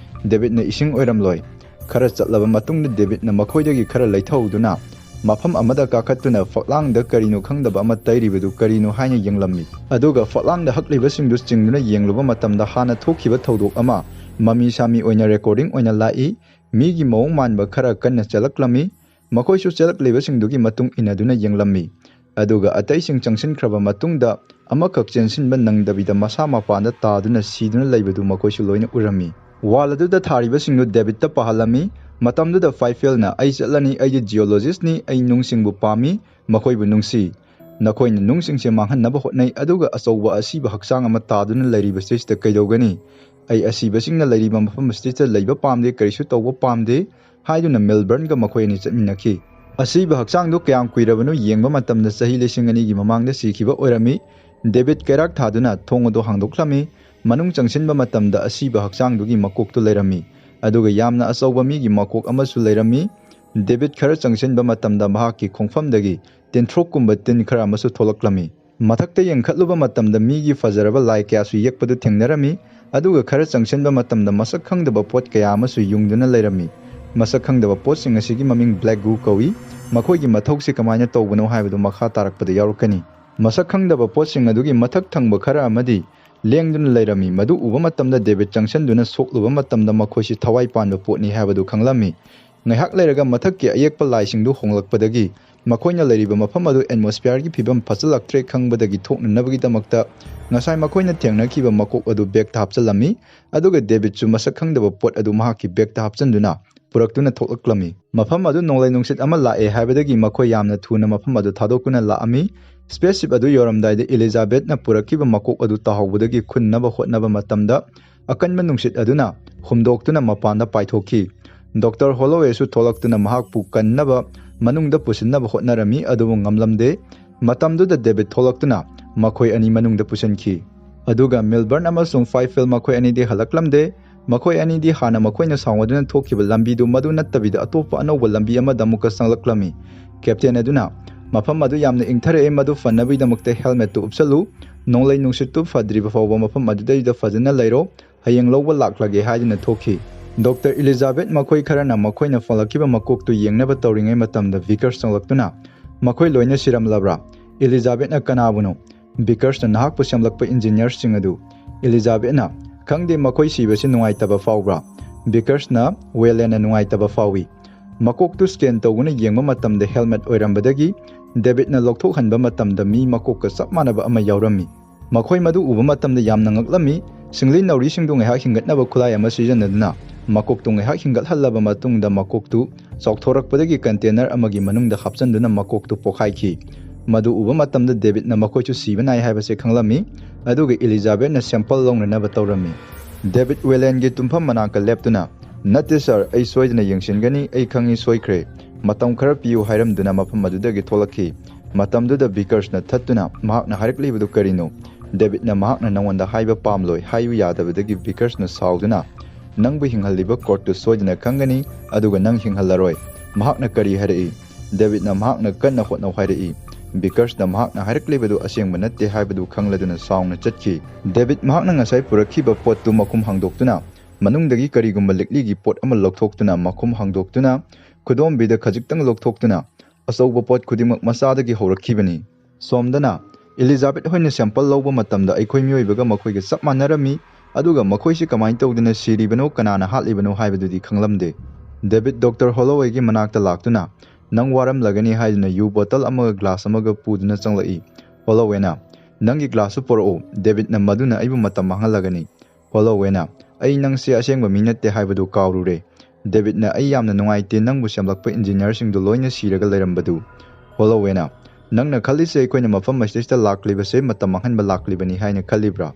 ꯗꯦꯕꯤꯠꯅ, "ꯏꯁꯤꯡ ꯑꯣꯏꯔꯝꯂꯣꯏ꯫ ꯈꯔ ꯆꯠꯂꯕ ꯃꯇꯨꯡꯗ ꯗꯦꯕꯤꯠꯅ ꯃꯈꯣꯏꯗꯒꯤ ꯈꯔ ꯂꯩꯊꯍꯧꯗꯨꯅ ꯃꯐꯝ ꯑꯃꯗ ꯀꯥꯈꯠꯇꯨꯅ ꯐꯛꯂꯥꯡꯗ ꯀꯔꯤꯅꯣ ꯈꯪꯗꯕ ꯑꯃ ꯇꯩꯔꯤꯕꯗꯨ ꯀꯔꯤꯅꯣ ꯍꯥꯏꯅ ꯌꯦꯡꯂꯝꯃꯤ꯫ ꯑꯗꯨꯒ ꯐꯛꯂꯥꯡꯗ ꯍꯛꯂꯤꯕꯁꯤꯡꯗꯨ ꯆꯤꯡꯗꯨꯅ ꯌꯦꯡꯂꯨꯕ ꯃꯇꯝꯗ ꯍꯥꯟꯅ ꯊꯣꯛꯈꯤꯕ ꯊꯧꯗꯣꯛ ꯑꯃ ꯃꯃꯤ ꯁꯥꯃꯤ ꯑꯣꯏꯅ recording ꯑꯣꯏꯅ ꯂꯥꯛꯏ꯫ ꯃꯤꯒꯤ ꯃꯑꯣꯡ ꯃꯥꯟꯕ ꯈꯔ ꯀꯟꯅ ꯆꯦꯜꯂꯛꯂꯝꯃꯤ꯫ ꯃꯈꯣꯏꯁꯨ ꯆꯦꯜꯂꯛꯂꯤꯕꯁꯤꯡꯗꯨꯒꯤ ꯃꯇꯨꯡ ꯏꯟꯅꯗꯨꯅ ꯌꯦꯡꯂꯝꯃꯤ꯫ ꯑꯗꯨꯒ ꯑꯇꯩꯁꯤꯡ ꯆꯪꯁꯤꯟꯈ꯭ꯔꯕ ꯃꯇꯨꯡꯗ ꯑꯃꯈꯛ ꯆꯦꯟꯁꯤꯟꯕ ꯅꯪꯗꯕꯤꯗ ꯃꯁꯥ ꯃꯄꯥꯟꯗ ꯇꯥꯗꯨꯅ ꯁꯤꯗꯨꯅ ꯂꯩꯕꯗꯨ ꯃꯈꯣꯏꯁꯨ ꯂꯣꯏꯅ ꯎꯔꯝꯃꯤ꯫ Wall ꯑꯗꯨꯗ ꯊꯥꯔꯤꯕꯁꯤꯡꯗꯨ ꯗꯦꯕꯤꯠꯇ ꯄꯥꯍꯜꯂꯝꯃꯤ꯫ ꯃꯇꯝꯗꯨꯗ ꯐꯥꯏꯐꯦꯜꯅ, "ꯑꯩ ꯆꯠꯂꯅꯤ, ꯑꯩꯗꯤ geologistꯅꯤ, ꯑꯩ ꯅꯨꯡꯁꯤꯡꯕꯨ ꯄꯥꯝꯃꯤ, ꯃꯈꯣꯏꯕꯨ ꯅꯨꯡꯁꯤ꯫ ꯅꯈꯣꯏꯅ ꯅꯨꯡꯁꯤꯡꯁꯦ ꯃꯥꯡꯍꯟꯅꯕ ꯍꯣꯠꯅꯩ, ꯑꯗꯨꯒ ꯑꯆꯧꯕ ꯑꯁꯤꯕ ꯍꯛꯆꯥꯡ ꯑꯃ ꯇꯥꯗꯨꯅ ꯂꯩꯔꯤꯕꯁꯤꯗꯩꯁꯤꯗ ꯀꯩꯗꯧꯒꯅꯤ? ꯑꯩ ꯑꯁꯤꯕꯁꯤꯡꯅ ꯂꯩꯔꯤꯕ ꯃꯐꯝ ꯑꯁꯤꯗ ꯂꯩꯕ ꯄꯥꯝꯗꯦ, ꯀꯔꯤꯁꯨ ꯇꯧꯕ ꯄꯥꯝꯗꯦ" ꯍꯥꯏꯗꯨꯅ ꯃꯦꯜꯕꯔꯟꯒ ꯃꯈꯣꯏ ꯑꯅꯤ ꯆꯠꯃꯤꯟꯅꯈꯤ꯫ ꯑꯁꯤꯕ ꯍꯛꯆꯥꯡꯗꯨ ꯀꯌꯥꯝ ꯀꯨꯏꯔꯕꯅꯣ ꯌꯦꯡꯕ ꯃꯇꯝꯗ ꯆꯍꯤ ꯂꯤꯁꯤꯡ ꯑꯅꯤꯒꯤ ꯃꯃꯥꯡꯗ ꯁꯤꯈꯤꯕ ꯑꯣꯏꯔꯝꯃꯤ꯫ ꯗꯦꯕꯤꯠ ꯀꯩꯔꯥꯛ ꯊꯥꯗꯨꯅ ꯊꯣꯡ ꯑꯗꯨ ꯍꯥꯡꯗꯣꯛꯂꯝꯃꯤ꯫ ꯃꯅꯨꯡ ꯆꯪꯁꯤꯟꯕ ꯃꯇꯝꯗ ꯑꯁꯤꯕ ꯍꯛꯆꯥꯡꯗꯨꯒꯤ ꯃꯀꯣꯛꯇꯨ ꯂꯩꯔꯝꯃꯤ, ꯑꯗꯨꯒ ꯌꯥꯝꯅ ꯑꯆꯧꯕ ꯃꯤꯒꯤ ꯃꯀꯣꯛ ꯑꯃꯁꯨ ꯂꯩꯔꯝꯃꯤ꯫ ꯗꯦꯕꯤꯠ ꯈꯔ ꯆꯪꯁꯤꯟꯕ ꯃꯇꯝꯗ ꯃꯍꯥꯛꯀꯤ ꯈꯣꯡꯐꯝꯗꯒꯤ ꯇꯤꯟꯊ꯭ꯔꯣꯛꯀꯨꯝꯕ ꯇꯤꯟ ꯈꯔ ꯑꯃꯁꯨ ꯊꯣꯛꯂꯛꯂꯝꯃꯤ꯫ ꯃꯊꯛꯇ ꯌꯦꯡꯈꯠꯂꯨꯕ ꯃꯇꯝꯗ ꯃꯤꯒꯤ ꯐꯖꯔꯕ ꯂꯥꯏ ꯀꯌꯥꯁꯨ ꯌꯦꯛꯄꯗꯨ ꯊꯦꯡꯅꯔꯝꯃꯤ, ꯑꯗꯨꯒ ꯈꯔ ꯆꯪꯁꯤꯟꯕ ꯃꯇꯝꯗ ꯃꯁꯛ ꯈꯪꯗꯕ ꯄꯣꯠ ꯀꯌꯥ ꯑꯃꯁꯨ ꯌꯨꯡꯗꯨꯅ ꯂꯩꯔꯝꯃꯤ꯫ ꯃꯁꯛ ꯈꯪꯗꯕ ꯄꯣꯠꯁꯤꯡ ꯑꯁꯤꯒꯤ ꯃꯃꯤꯡ black goo ꯀꯧꯏ꯫ ꯃꯈꯣꯏꯒꯤ ꯃꯊꯧꯁꯤ ꯀꯃꯥꯏꯅ ꯇꯧꯕꯅꯣ ꯍꯥꯏꯕꯗꯨ ꯃꯈꯥ ꯇꯥꯔꯛꯄꯗ ꯌꯥꯎꯔꯛꯀꯅꯤ꯫ ꯃꯁꯛ ꯈꯪꯗꯕ ꯄꯣꯠꯁꯤꯡ ꯑꯗꯨꯒꯤ ꯃꯊꯛ ꯊꯪꯕ ꯈꯔ ꯑꯃꯗꯤ ꯂꯦꯡꯗꯨꯅ ꯂꯩꯔꯝꯃꯤ꯫ ꯃꯗꯨ ꯎꯕ ꯃꯇꯝꯗ ꯗꯦꯕꯤꯠ ꯆꯪꯁꯤꯟꯗꯨꯅ ꯁꯣꯛꯂꯨꯕ ꯃꯇꯝꯗ ꯃꯈꯣꯏꯁꯤ ꯊꯋꯥꯏ ꯄꯥꯟꯕ ꯄꯣꯠꯅꯤ ꯍꯥꯏꯕꯗꯨ ꯈꯪꯂꯝꯃꯤ꯫ ꯉꯥꯏꯍꯥꯛ ꯂꯩꯔꯒ ꯃꯊꯛꯀꯤ ꯑꯌꯦꯛꯄ ꯂꯥꯏꯁꯤꯡꯗꯨ ꯍꯣꯡꯂꯛꯄꯗꯒꯤ ꯃꯈꯣꯏꯅ ꯂꯩꯔꯤꯕ ꯃꯐꯝ ꯑꯗꯨ atmosphereꯒꯤ ꯐꯤꯕꯝ ꯐꯠꯆꯜꯂꯛꯇ꯭ꯔꯦ ꯈꯪꯕꯗꯒꯤ ꯊꯣꯛꯅꯅꯕꯒꯤꯗꯃꯛꯇ ꯉꯁꯥꯏ ꯃꯈꯣꯏꯅ ꯊꯦꯡꯅꯈꯤꯕ ꯃꯀꯣꯛ ꯑꯗꯨ bagꯇ ꯍꯥꯞꯆꯤꯜꯂꯝꯃꯤ, ꯑꯗꯨꯒ ꯗꯦꯕꯤꯠꯁꯨ ꯃꯁꯛ ꯈꯪꯗꯕ ꯄꯣꯠ ꯑꯗꯨ ꯃꯍꯥꯛꯀꯤ bagꯇ ꯍꯥꯞꯆꯤꯟꯗꯨꯅ ꯄꯨꯔꯛꯇꯨꯅ ꯊꯣꯛꯂꯛꯂꯝꯃꯤ꯫ ꯃꯐꯝ ꯑꯗꯨ ꯅꯣꯡꯂꯩ ꯅꯨꯡꯁꯤꯠ ꯑꯃ ꯂꯥꯛꯑꯦ ꯍꯥꯏꯕꯗꯒꯤ ꯃꯈꯣꯏ ꯌꯥꯝꯅ ꯊꯨꯅ ꯃꯐꯝ ꯑꯗꯨ ꯊꯥꯗꯣꯛꯇꯨꯅ ꯂꯥꯛꯑꯝꯃꯤ꯫ Spaceship ꯑꯗꯨ ꯌꯧꯔꯝꯗꯥꯏꯗ ꯏꯂꯤꯖꯥꯕꯦꯠꯅ ꯄꯨꯔꯛꯈꯤꯕ ꯃꯀꯣꯛ ꯑꯗꯨ ꯇꯥꯍꯧꯕꯗꯒꯤ ꯈꯨꯟꯅꯕ ꯍꯣꯠꯅꯕ ꯃꯇꯝꯗ ꯑꯀꯟꯕ ꯅꯨꯡꯁꯤꯠ ꯑꯗꯨꯅ ꯍꯨꯝꯗꯣꯛꯇꯨꯅ ꯃꯄꯥꯟꯗ ꯄꯥꯏꯊꯣꯛꯈꯤ꯫ ꯗꯣꯛꯇꯔ ꯍꯣꯂꯣꯋꯦꯁꯨ ꯊꯣꯛꯂꯛꯇꯨꯅ ꯃꯍꯥꯛꯄꯨ ꯀꯟꯅꯕ ꯃꯅꯨꯡꯗ ꯄꯨꯁꯤꯟꯅꯕ ꯍꯣꯠꯅꯔꯝꯃꯤ, ꯑꯗꯨꯕꯨ ꯉꯝꯂꯝꯗꯦ꯫ ꯃꯇꯝꯗꯨꯗ ꯗꯦꯕꯤꯠ ꯊꯣꯛꯂꯛꯇꯨꯅ ꯃꯈꯣꯏ ꯑꯅꯤ ꯃꯅꯨꯡꯗ ꯄꯨꯁꯤꯟꯈꯤ꯫ ꯑꯗꯨꯒ ꯃꯤꯜꯕꯔꯟ ꯑꯃꯁꯨꯡ ꯐꯥꯏꯐꯦꯜ ꯃꯈꯣꯏ ꯑꯅꯤꯗꯤ ꯍꯜꯂꯛꯂꯝꯗꯦ꯫ ꯃꯈꯣꯏ ꯑꯅꯤꯗꯤ ꯍꯥꯟꯅ ꯃꯈꯣꯏꯅ ꯁꯥꯎꯅꯗꯨꯅ ꯊꯣꯛꯈꯤꯕ ꯂꯝꯕꯤꯗꯨ ꯃꯗꯨ ꯅꯠꯇꯕꯤꯗ ꯑꯇꯣꯞꯄ ꯑꯅꯧꯕ ꯂꯝꯕꯤ ꯑꯃꯗ ꯑꯃꯨꯛꯀ ꯆꯪꯂꯛꯂꯝꯃꯤ꯫ ꯀꯦꯞꯇꯦꯟ ꯑꯗꯨꯅ ꯃꯐꯝ ꯑꯗꯨ ꯌꯥꯝꯅ ꯏꯪꯊꯔꯛꯑꯦ, ꯃꯗꯨ ꯐꯅꯕꯒꯤꯗꯃꯛꯇ ꯍꯦꯜꯃꯦꯠꯇꯨ ꯎꯞꯁꯜꯂꯨ, ꯅꯣꯡꯂꯩ ꯅꯨꯡꯁꯤꯠꯇꯨ ꯐꯗ꯭ꯔꯤꯕ ꯐꯥꯎꯕ ꯃꯐꯝ ꯑꯗꯨꯗꯩꯗ ꯐꯖꯅ ꯂꯩꯔꯣ, ꯍꯌꯦꯡ ꯂꯧꯕ ꯂꯥꯛꯂꯒꯦ ꯍꯥꯏꯗꯨꯅ ꯊꯣꯛꯈꯤ꯫ ꯗꯣꯛꯇꯔ ꯏꯂꯤꯖꯥꯕꯦꯠ ꯃꯈꯣꯏ ꯈꯔꯅ ꯃꯈꯣꯏꯅ ꯐꯪꯂꯛꯈꯤꯕ ꯃꯀꯣꯛꯇꯨ ꯌꯦꯡꯅꯕ ꯇꯧꯔꯤꯉꯩ ꯃꯇꯝꯗ ꯚꯤꯀꯔꯁ ꯆꯪꯂꯛꯇꯨꯅ, "ꯃꯈꯣꯏ ꯂꯣꯏꯅ ꯁꯤꯔꯝꯂꯕ꯭ꯔꯥ? ꯏꯂꯤꯖꯥꯕꯦꯠꯅ ꯀꯅꯥꯕꯨꯅꯣ?" ꯚꯤꯀꯔꯁꯅ, "ꯅꯍꯥꯛꯄꯨ ꯁꯦꯝꯂꯛꯄ ꯏꯟꯖꯤꯅꯤꯌꯔꯁꯤꯡ ꯑꯗꯨ꯫" ꯏꯂꯤꯖꯥꯕꯦꯠꯅ, "ꯈꯪꯗꯦ, ꯃꯈꯣꯏ ꯁꯤꯕꯁꯤ ꯅꯨꯡꯉꯥꯏꯇꯕ ꯐꯥꯎꯕ꯭ꯔꯥ?" ꯚꯤꯀꯔꯁꯅ, "ꯋꯦꯂꯦꯟꯅ ꯅꯨꯡꯉꯥꯏꯇꯕ ꯐꯥꯎꯏ꯫ ꯃꯀꯣꯛꯇꯨ ꯁ꯭ꯀꯦꯟ ꯇꯧꯗꯨꯅ ꯌꯦꯡꯕ ꯃꯇꯝꯗ ꯍꯦꯜꯃꯦꯠ ꯑꯣꯏꯔꯝꯕꯗꯒꯤ ꯗꯦꯕꯤꯠꯅ ꯂꯧꯊꯣꯛꯍꯟꯕ ꯃꯇꯝꯗ ꯃꯤ ꯃꯀꯣꯛꯀ ꯆꯞ ꯃꯥꯟꯅꯕ ꯑꯃ ꯌꯥꯎꯔꯝꯃꯤ꯫ ꯃꯈꯣꯏ ꯃꯗꯨ ꯎꯕ ꯃꯇꯝꯗ ꯌꯥꯝꯅ ꯉꯛꯂꯝꯃꯤ꯫ ꯁꯤꯡꯂꯤ ꯅꯥꯎꯔꯤꯁꯤꯡꯗꯨ ꯉꯥꯏꯍꯥꯛ ꯍꯤꯡꯒꯠꯅꯕ ꯈꯨꯠꯂꯥꯏ ꯑꯃ ꯁꯤꯖꯤꯟꯅꯗꯨꯅ ꯃꯀꯣꯛꯇꯨ ꯉꯥꯏꯍꯥꯛ ꯍꯤꯡꯒꯠꯍꯜꯂꯕ ꯃꯇꯨꯡꯗ ꯃꯀꯣꯛꯇꯨ ꯆꯥꯎꯊꯣꯔꯛꯄꯗꯒꯤ ꯀꯟꯇꯦꯅꯔ ꯑꯃꯒꯤ ꯃꯅꯨꯡꯗ ꯍꯥꯞꯆꯤꯟꯗꯨꯅ ꯃꯀꯣꯛꯇꯨ ꯄꯣꯈꯥꯏꯈꯤ꯫ ꯃꯗꯨ ꯎꯕ ꯃꯇꯝꯗ ꯗꯦꯕꯤꯠꯅ ꯃꯈꯣꯏꯁꯨ ꯁꯤꯕ ꯅꯥꯏ ꯍꯥꯏꯕꯁꯦ ꯈꯪꯂꯝꯃꯤ, ꯑꯗꯨꯒ ꯏꯂꯤꯖꯥꯕꯦꯠꯅ ꯁꯦꯝꯄꯜ ꯂꯧꯅꯅꯕ ꯇꯧꯔꯝꯃꯤ꯫ ꯗꯦꯕꯤꯠ ꯋꯦꯂꯦꯟꯒꯤ ꯇꯨꯝꯐꯝ ꯃꯅꯥꯛꯇ ꯂꯦꯞꯇꯨꯅ, "ꯅꯠꯇꯦ ꯁꯥꯔ, ꯑꯩ ꯁꯣꯏꯗꯅ ꯌꯦꯡꯁꯤꯟꯒꯅꯤ, ꯑꯩ ꯈꯪꯏ, ꯁꯣꯏꯈ꯭ꯔꯦ, ꯃꯇꯝ ꯈꯔ ꯄꯤꯌꯨ" ꯍꯥꯏꯔꯝꯗꯨꯅ ꯃꯐꯝ ꯑꯗꯨꯗꯒꯤ ꯊꯣꯛꯂꯛꯈꯤ꯫ ꯃꯇꯝꯗꯨꯗ ꯚꯤꯀꯔꯁꯅ ꯊꯠꯇꯨꯅ, "ꯃꯍꯥꯛꯅ ꯍꯥꯏꯔꯛꯂꯤꯕꯗꯨ ꯀꯔꯤꯅꯣ? ꯗꯦꯕꯤꯠꯅ ꯃꯍꯥꯛꯅ ꯅꯉꯣꯟꯗ ꯍꯥꯏꯕ ꯄꯥꯝꯂꯣꯏ" ꯍꯥꯏꯌꯨ ꯌꯥꯗꯕꯗꯒꯤ ꯚꯤꯀꯔꯁꯅ ꯁꯥꯎꯗꯨꯅ, "ꯅꯪꯕꯨ ꯍꯤꯡꯍꯜꯂꯤꯕ ꯀꯣꯔꯠꯇꯨ ꯁꯣꯏꯗꯅ ꯈꯪꯒꯅꯤ, ꯑꯗꯨꯒ ꯅꯪ ꯍꯤꯡꯍꯜꯂꯔꯣꯏ꯫ ꯃꯍꯥꯛꯅ ꯀꯔꯤ ꯍꯥꯏꯔꯛꯏ?" ꯗꯦꯕꯤꯠꯅ ꯃꯍꯥꯛꯅ ꯀꯟꯅ ꯍꯣꯠꯅꯧ ꯍꯥꯏꯔꯛꯏ꯫ ꯚꯤꯀꯔꯁꯅ ꯃꯍꯥꯛꯅ ꯍꯥꯏꯔꯛꯂꯤꯕꯗꯨ ꯑꯁꯦꯡꯕ ꯅꯠꯇꯦ ꯍꯥꯏꯕꯗꯨ ꯈꯪꯂꯗꯨꯅ ꯁꯥꯎꯅ ꯆꯠꯈꯤ꯫ ꯗꯦꯕꯤꯠ ꯃꯍꯥꯛꯅ ꯉꯁꯥꯏ ꯄꯨꯔꯛꯈꯤꯕ ꯄꯣꯠꯇꯨ ꯃꯈꯨꯝ ꯍꯥꯡꯗꯣꯛꯇꯨꯅ, ꯃꯅꯨꯡꯗꯒꯤ ꯀꯔꯤꯒꯨꯝꯕ ꯂꯤꯛꯂꯤꯒꯤ ꯄꯣꯠ ꯑꯃ ꯂꯧꯊꯣꯛꯇꯨꯅ, ꯃꯈꯨꯝ ꯍꯥꯡꯗꯣꯛꯇꯨꯅ, ꯈꯨꯗꯣꯝꯕꯤꯗ ꯈꯖꯤꯛꯇꯪ ꯂꯧꯊꯣꯛꯇꯨꯅ, ꯑꯆꯧꯕ ꯄꯣꯠ ꯈꯨꯗꯤꯡꯃꯛ ꯃꯆꯥꯗꯒꯤ ꯍꯧꯔꯛꯈꯤꯕꯅꯤ꯫ ꯁꯣꯝꯗꯅ, ꯏꯂꯤꯖꯥꯕꯦꯠ ꯍꯣꯏꯅ ꯁꯦꯝꯄꯜ ꯂꯧꯕ ꯃꯇꯝꯗ ꯑꯩꯈꯣꯏ ꯃꯤꯑꯣꯏꯕꯒ ꯃꯈꯣꯏꯒ ꯆꯞ ꯃꯥꯟꯅꯔꯝꯃꯤ, ꯑꯗꯨꯒ ꯃꯈꯣꯏꯁꯤ ꯀꯃꯥꯏꯅ ꯇꯧꯗꯨꯅ ꯁꯤꯔꯤꯕꯅꯣ, ꯀꯅꯥꯅ ꯍꯥꯠꯂꯤꯕꯅꯣ ꯍꯥꯏꯕꯗꯨꯗꯤ ꯈꯪꯂꯝꯗꯦ꯫ ꯗꯦꯕꯤꯠ ꯗꯣꯛꯇꯔ ꯍꯣꯂꯣꯋꯦꯒꯤ ꯃꯅꯥꯛꯇ ꯂꯥꯛꯇꯨꯅ, "ꯅꯪ ꯋꯥꯔꯝꯂꯒꯅꯤ" ꯍꯥꯏꯗꯨꯅ ꯌꯨ ꯕꯣꯇꯜ ꯑꯃꯒ ꯒ꯭ꯂꯥꯁ ꯑꯃꯒ ꯄꯨꯗꯨꯅ ꯆꯪꯂꯛꯏ꯫ ꯍꯣꯂꯣꯋꯦꯅ, "ꯅꯪꯒꯤ ꯒ꯭ꯂꯥꯁꯁꯨ ꯄꯨꯔꯛꯎ꯫" ꯗꯦꯕꯤꯠꯅ, "ꯃꯗꯨꯅ ꯑꯩꯕꯨ ꯃꯇꯝ ꯃꯥꯡꯍꯜꯂꯒꯅꯤ꯫" ꯍꯣꯂꯣꯋꯦꯅ, "ꯑꯩ ꯅꯪꯁꯦ ꯑꯁꯦꯡꯕ ꯃꯤ ꯅꯠꯇꯦ ꯍꯥꯏꯕꯗꯨ ꯀꯥꯎꯔꯨꯔꯦ꯫" ꯗꯦꯕꯤꯠꯅ, "ꯑꯩ ꯌꯥꯝꯅ ꯅꯨꯡꯉꯥꯏꯇꯦ ꯅꯪꯕꯨ ꯁꯦꯝꯂꯛꯄ ꯏꯟꯖꯤꯅꯤꯌꯔꯁꯤꯡꯗꯨ ꯂꯣꯏꯅ ꯁꯤꯔꯒ ꯂꯩꯔꯝꯕꯗꯨ꯫" ꯍꯣꯂꯣꯋꯦꯅ, "ꯅꯪꯅ ꯈꯜꯂꯤꯁꯦ ꯑꯩꯈꯣꯏꯅ ꯃꯐꯝ ꯑꯁꯤꯗꯩꯁꯤꯗ ꯂꯥꯛꯂꯤꯕꯁꯦ ꯃꯇꯝ ꯃꯥꯡꯍꯟꯕ ꯂꯥꯛꯂꯤꯕꯅꯤ ꯍꯥꯏꯅ ꯈꯜꯂꯤꯕ꯭ꯔꯥ?"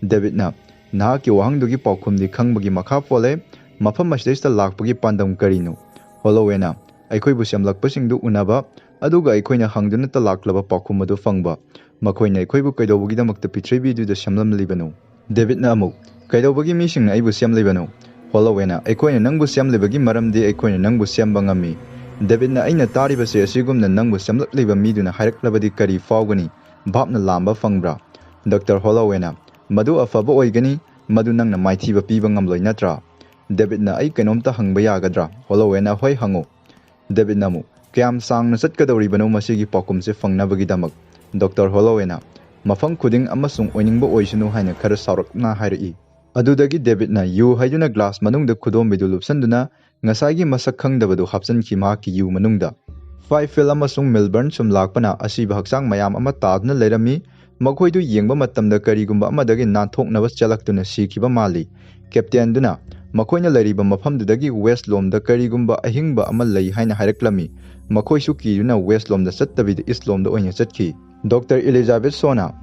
ꯗꯦꯕꯤꯠꯅ, "ꯅꯍꯥꯛꯀꯤ ꯋꯥꯍꯪꯗꯨꯒꯤ ꯄꯥꯎꯈꯨꯝꯗꯤ ꯈꯪꯕꯒꯤ ꯃꯈꯥ ꯄꯣꯜꯂꯦ꯫ ꯃꯐꯝ ꯑꯁꯤꯗꯩꯁꯤꯗ ꯂꯥꯛꯄꯒꯤ ꯄꯥꯟꯗꯝ ꯀꯔꯤꯅꯣ?" ꯍꯣꯂꯣꯋꯦꯅ, "ꯑꯩꯈꯣꯏꯕꯨ ꯁꯦꯝꯂꯛꯄꯁꯤꯡꯗꯨ ꯎꯅꯕ, ꯑꯗꯨꯒ ꯑꯩꯈꯣꯏꯅ ꯍꯪꯗꯨꯅꯇ ꯂꯥꯛꯂꯕ ꯄꯥꯎꯈꯨꯝ ꯑꯗꯨ ꯐꯪꯕ꯫ "ꯃꯈꯣꯏꯅ ꯑꯩꯈꯣꯏꯕꯨ ꯀꯩꯗꯧꯕꯒꯤꯗꯃꯛꯇ ꯄ꯭ꯔꯤꯊꯤꯕꯤꯗꯨꯗ ꯁꯦꯝꯂꯝꯂꯤꯕꯅꯣ?" ꯗꯦꯕꯤꯠꯅ ꯑꯃꯨꯛ, "ꯀꯩꯗꯧꯕꯒꯤ ꯃꯤꯁꯤꯡꯅ ꯑꯩꯕꯨ ꯁꯦꯝꯂꯤꯕꯅꯣ?" ꯍꯣꯂꯣꯋꯦꯅ, "ꯑꯩꯈꯣꯏꯅ ꯅꯪꯕꯨ ꯁꯦꯝꯂꯤꯕꯒꯤ ꯃꯔꯝꯗꯤ ꯑꯩꯈꯣꯏꯅ ꯅꯪꯕꯨ ꯁꯦꯝꯕ ꯉꯝꯃꯤ꯫" ꯗꯦꯕꯤꯠꯅ, "ꯑꯩꯅ ꯇꯥꯔꯤꯕꯁꯦ ꯑꯁꯤꯒꯨꯝꯅ ꯅꯪꯕꯨ ꯁꯦꯝꯂꯛꯂꯤꯕ ꯃꯤꯗꯨꯅ ꯍꯥꯏꯔꯛꯂꯕꯗꯤ ꯀꯔꯤ ꯐꯥꯎꯒꯅꯤ? ꯚꯥꯞꯅ ꯂꯥꯝꯕ ꯐꯪꯕ꯭ꯔꯥ?" ꯗꯣꯛꯇꯔ ꯍꯣꯂꯣꯋꯦꯅ, "ꯃꯗꯨ ꯑꯐꯕ ꯑꯣꯏꯒꯅꯤ, ꯃꯗꯨ ꯅꯪꯅ ꯃꯥꯏꯊꯤꯕ ꯄꯤꯕ ꯉꯝꯂꯣꯏ ꯅꯠꯇ꯭ꯔꯥ?" ꯗꯦꯕꯤꯠꯅ, "ꯑꯩ ꯀꯩꯅꯣꯝꯇ ꯍꯪꯕ ꯌꯥꯒꯗ꯭ꯔꯥ?" ꯍꯣꯂꯣꯋꯦꯅ, "ꯍꯣꯏ, ꯍꯪꯉꯨ꯫" ꯗꯦꯕꯤꯠꯅ ꯑꯃꯨꯛ, "ꯀꯌꯥꯝ ꯁꯥꯡꯅ ꯆꯠꯀꯗꯧꯔꯤꯕꯅꯣ ꯃꯁꯤꯒꯤ ꯄꯥꯎꯈꯨꯝꯁꯦ ꯐꯪꯅꯕꯒꯤꯗꯃꯛ?" ꯗꯣꯛꯇꯔ ꯍꯣꯂꯣꯋꯦꯅ, "ꯃꯐꯝ ꯈꯨꯗꯤꯡ ꯑꯃꯁꯨꯡ ꯑꯣꯏꯅꯤꯡꯕ ꯑꯣꯏꯁꯅꯨ" ꯍꯥꯏꯅ ꯈꯔ ꯁꯥꯎꯔꯞꯅ ꯍꯥꯏꯔꯛꯏ꯫ ꯑꯗꯨꯗꯒꯤ ꯗꯦꯕꯤꯠꯅ ꯌꯨ ꯍꯥꯏꯗꯨꯅ ꯒ꯭ꯂꯥꯁ ꯃꯅꯨꯡꯗ ꯈꯨꯗꯣꯝꯕꯤꯗꯨ ꯂꯨꯞꯁꯟꯗꯨꯅ ꯉꯁꯥꯏꯒꯤ ꯃꯁꯛ ꯈꯪꯗꯕꯗꯨ ꯍꯥꯞꯆꯤꯟꯈꯤ ꯃꯍꯥꯛꯀꯤ ꯌꯨ ꯃꯅꯨꯡꯗ꯫ ꯐꯥꯏꯐꯤꯜ ꯑꯃꯁꯨꯡ ꯃꯤꯜꯕꯔꯟ ꯁꯨꯝ ꯂꯥꯛꯄꯅ ꯑꯁꯤꯕ ꯍꯛꯆꯥꯡ ꯃꯌꯥꯝ ꯑꯃ ꯇꯥꯗꯨꯅ ꯂꯩꯔꯝꯃꯤ꯫ ꯃꯈꯣꯏꯗꯨ ꯌꯦꯡꯕ ꯃꯇꯝꯗ ꯀꯔꯤꯒꯨꯝꯕ ꯑꯃꯗꯒꯤ ꯅꯥꯟꯊꯣꯛꯅꯕ ꯆꯦꯜꯂꯛꯇꯨꯅ ꯁꯤꯈꯤꯕ ꯃꯥꯜꯂꯤ꯫ ꯀꯦꯞꯇꯦꯟꯗꯨꯅ ꯃꯈꯣꯏꯅ ꯂꯩꯔꯤꯕ ꯃꯐꯝꯗꯨꯗꯒꯤ ꯋꯦꯁ ꯂꯣꯝꯗ ꯀꯔꯤꯒꯨꯝꯕ ꯑꯍꯤꯡꯕ ꯑꯃ ꯂꯩ ꯍꯥꯏꯅ ꯍꯥꯏꯔꯛꯂꯝꯃꯤ꯫ ꯃꯈꯣꯏꯁꯨ ꯀꯤꯗꯨꯅ ꯋꯦꯁ ꯂꯣꯝꯗ ꯆꯠꯇꯕꯤꯗ ꯏꯁ ꯂꯣꯝꯗ ꯑꯣꯏꯅ ꯆꯠꯈꯤ꯫ ꯗꯣꯛꯇꯔ ꯏꯂꯤꯖꯥꯕꯦꯊ ꯁꯣꯅ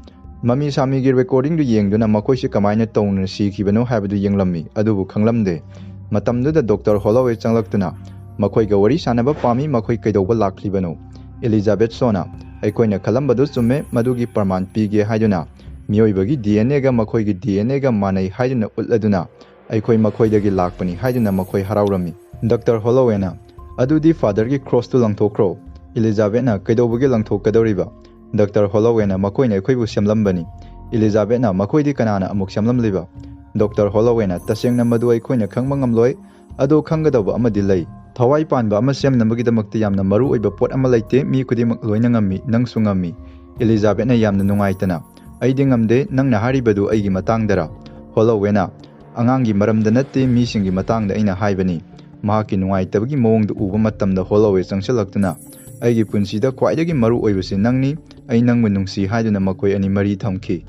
ꯃꯃꯤ ꯁꯥꯃꯤꯒꯤ ꯔꯦꯀꯣꯔꯗꯤꯡꯗꯨ ꯌꯦꯡꯗꯨꯅ ꯃꯈꯣꯏꯁꯤ ꯀꯃꯥꯏꯅ ꯇꯧꯅ ꯁꯤꯈꯤꯕꯅꯣ ꯍꯥꯏꯕꯗꯨ ꯌꯦꯡꯂꯝꯃꯤ, ꯑꯗꯨꯕꯨ ꯈꯪꯂꯝꯗꯦ꯫ ꯃꯇꯝꯗꯨꯗ ꯗꯣꯛꯇꯔ ꯍꯣꯂꯣꯋꯦ ꯆꯪꯂꯛꯇꯨꯅ ꯃꯈꯣꯏꯒ ꯋꯥꯔꯤ ꯁꯥꯟꯅꯕ ꯄꯥꯝꯃꯤ, ꯃꯈꯣꯏ ꯀꯩꯗꯧꯕ ꯂꯥꯛꯂꯤꯕꯅꯣ? ꯏꯂꯤꯖꯥꯕꯦꯊ ꯁꯣꯅ, "ꯑꯩꯈꯣꯏꯅ ꯈꯜꯂꯝꯕꯗꯨ ꯆꯨꯝꯃꯦ, ꯃꯗꯨꯒꯤ ꯄ꯭ꯔꯃꯥꯟ ꯄꯤꯒꯦ" ꯍꯥꯏꯗꯨꯅ ꯃꯤꯑꯣꯏꯕꯒꯤ ꯗꯤ ꯑꯦꯟ ꯑꯦꯒ ꯃꯈꯣꯏꯒꯤ ꯗꯤ ꯑꯦꯟ ꯑꯦꯒ ꯃꯥꯟꯅꯩ ꯍꯥꯏꯗꯨꯅ ꯎꯠꯂꯗꯨꯅ, "ꯑꯩꯈꯣꯏ ꯃꯈꯣꯏꯗꯒꯤ ꯂꯥꯛꯄꯅꯤ" ꯍꯥꯏꯗꯨꯅ ꯃꯈꯣꯏ ꯍꯔꯥꯎꯔꯝꯃꯤ꯫ ꯗꯣꯛꯇꯔ ꯍꯣꯂꯣꯋꯦꯅ, "ꯑꯗꯨꯗꯤ ꯐꯥꯗꯔꯒꯤ ꯀ꯭ꯔꯣꯁꯇꯨ ꯂꯪꯊꯣꯛꯈ꯭ꯔꯣ꯫" ꯏꯂꯤꯖꯥꯕꯦꯠꯅ, "ꯀꯩꯗꯧꯕꯒꯤ ꯂꯪꯊꯣꯛꯀꯗꯧꯔꯤꯕ?" ꯗꯣꯛꯇꯔ ꯍꯣꯂꯣꯋꯦꯅ, "ꯃꯈꯣꯏꯅ ꯑꯩꯈꯣꯏꯕꯨ ꯁꯦꯝꯂꯝꯕꯅꯤ꯫" ꯏꯂꯤꯖꯥꯕꯦꯠꯅ, "ꯃꯈꯣꯏꯗꯤ ꯀꯅꯥꯅ ꯑꯃꯨꯛ ꯁꯦꯝꯂꯝꯂꯤꯕ?" ꯗꯣꯛꯇꯔ ꯍꯣꯂꯣꯋꯦꯅ, "ꯇꯁꯦꯡꯅ ꯃꯗꯨ ꯑꯩꯈꯣꯏꯅ ꯈꯪꯕ ꯉꯝꯂꯣꯏ꯫ ꯑꯗꯣ ꯈꯪꯒꯗꯧꯕ ꯑꯃꯗꯤ ꯂꯩ꯫ ꯊꯋꯥꯏ ꯄꯥꯟꯕ ꯑꯃ ꯁꯦꯝꯅꯕꯒꯤꯗꯃꯛꯇ ꯌꯥꯝꯅ ꯃꯔꯨ ꯑꯣꯏꯕ ꯄꯣꯠ ꯑꯃ ꯂꯩꯇꯦ꯫ ꯃꯤ ꯈꯨꯗꯤꯡꯃꯛ ꯂꯣꯏꯅ ꯉꯝꯃꯤ, ꯅꯪꯁꯨ ꯉꯝꯃꯤ꯫" ꯏꯂꯤꯖꯥꯕꯦꯠꯅ ꯌꯥꯝꯅ ꯅꯨꯡꯉꯥꯏꯇꯅ, "ꯑꯩꯗꯤ ꯉꯝꯗꯦ, ꯅꯪꯅ ꯍꯥꯏꯔꯤꯕꯗꯨ ꯑꯩꯒꯤ ꯃꯇꯥꯡꯗꯔ?" ꯍꯣꯂꯣꯋꯦꯅ, "ꯑꯉꯥꯡꯒꯤ ꯃꯔꯝꯗ ꯅꯠꯇꯦ, ꯃꯤꯁꯤꯡꯒꯤ ꯃꯇꯥꯡꯗ ꯑꯩꯅ ꯍꯥꯏꯕꯅꯤ꯫" ꯃꯍꯥꯛꯀꯤ ꯅꯨꯡꯉꯥꯏꯇꯕꯒꯤ ꯃꯑꯣꯡꯗꯨ ꯎꯕ ꯃꯇꯝꯗ ꯍꯣꯂꯣꯋꯦ ꯆꯪꯁꯤꯜꯂꯛꯇꯨꯅ, "ꯑꯩꯒꯤ ꯄꯨꯟꯁꯤꯗ ꯈ꯭ꯋꯥꯏꯗꯒꯤ ꯃꯔꯨ ꯑꯣꯏꯕꯁꯤ ꯅꯪꯅꯤ, ꯑꯩ ꯅꯪꯕꯨ ꯅꯨꯡꯁꯤ" ꯍꯥꯏꯗꯨꯅ ꯃꯈꯣꯏ ꯑꯅꯤ ꯃꯔꯤ ꯊꯝꯈꯤ꯫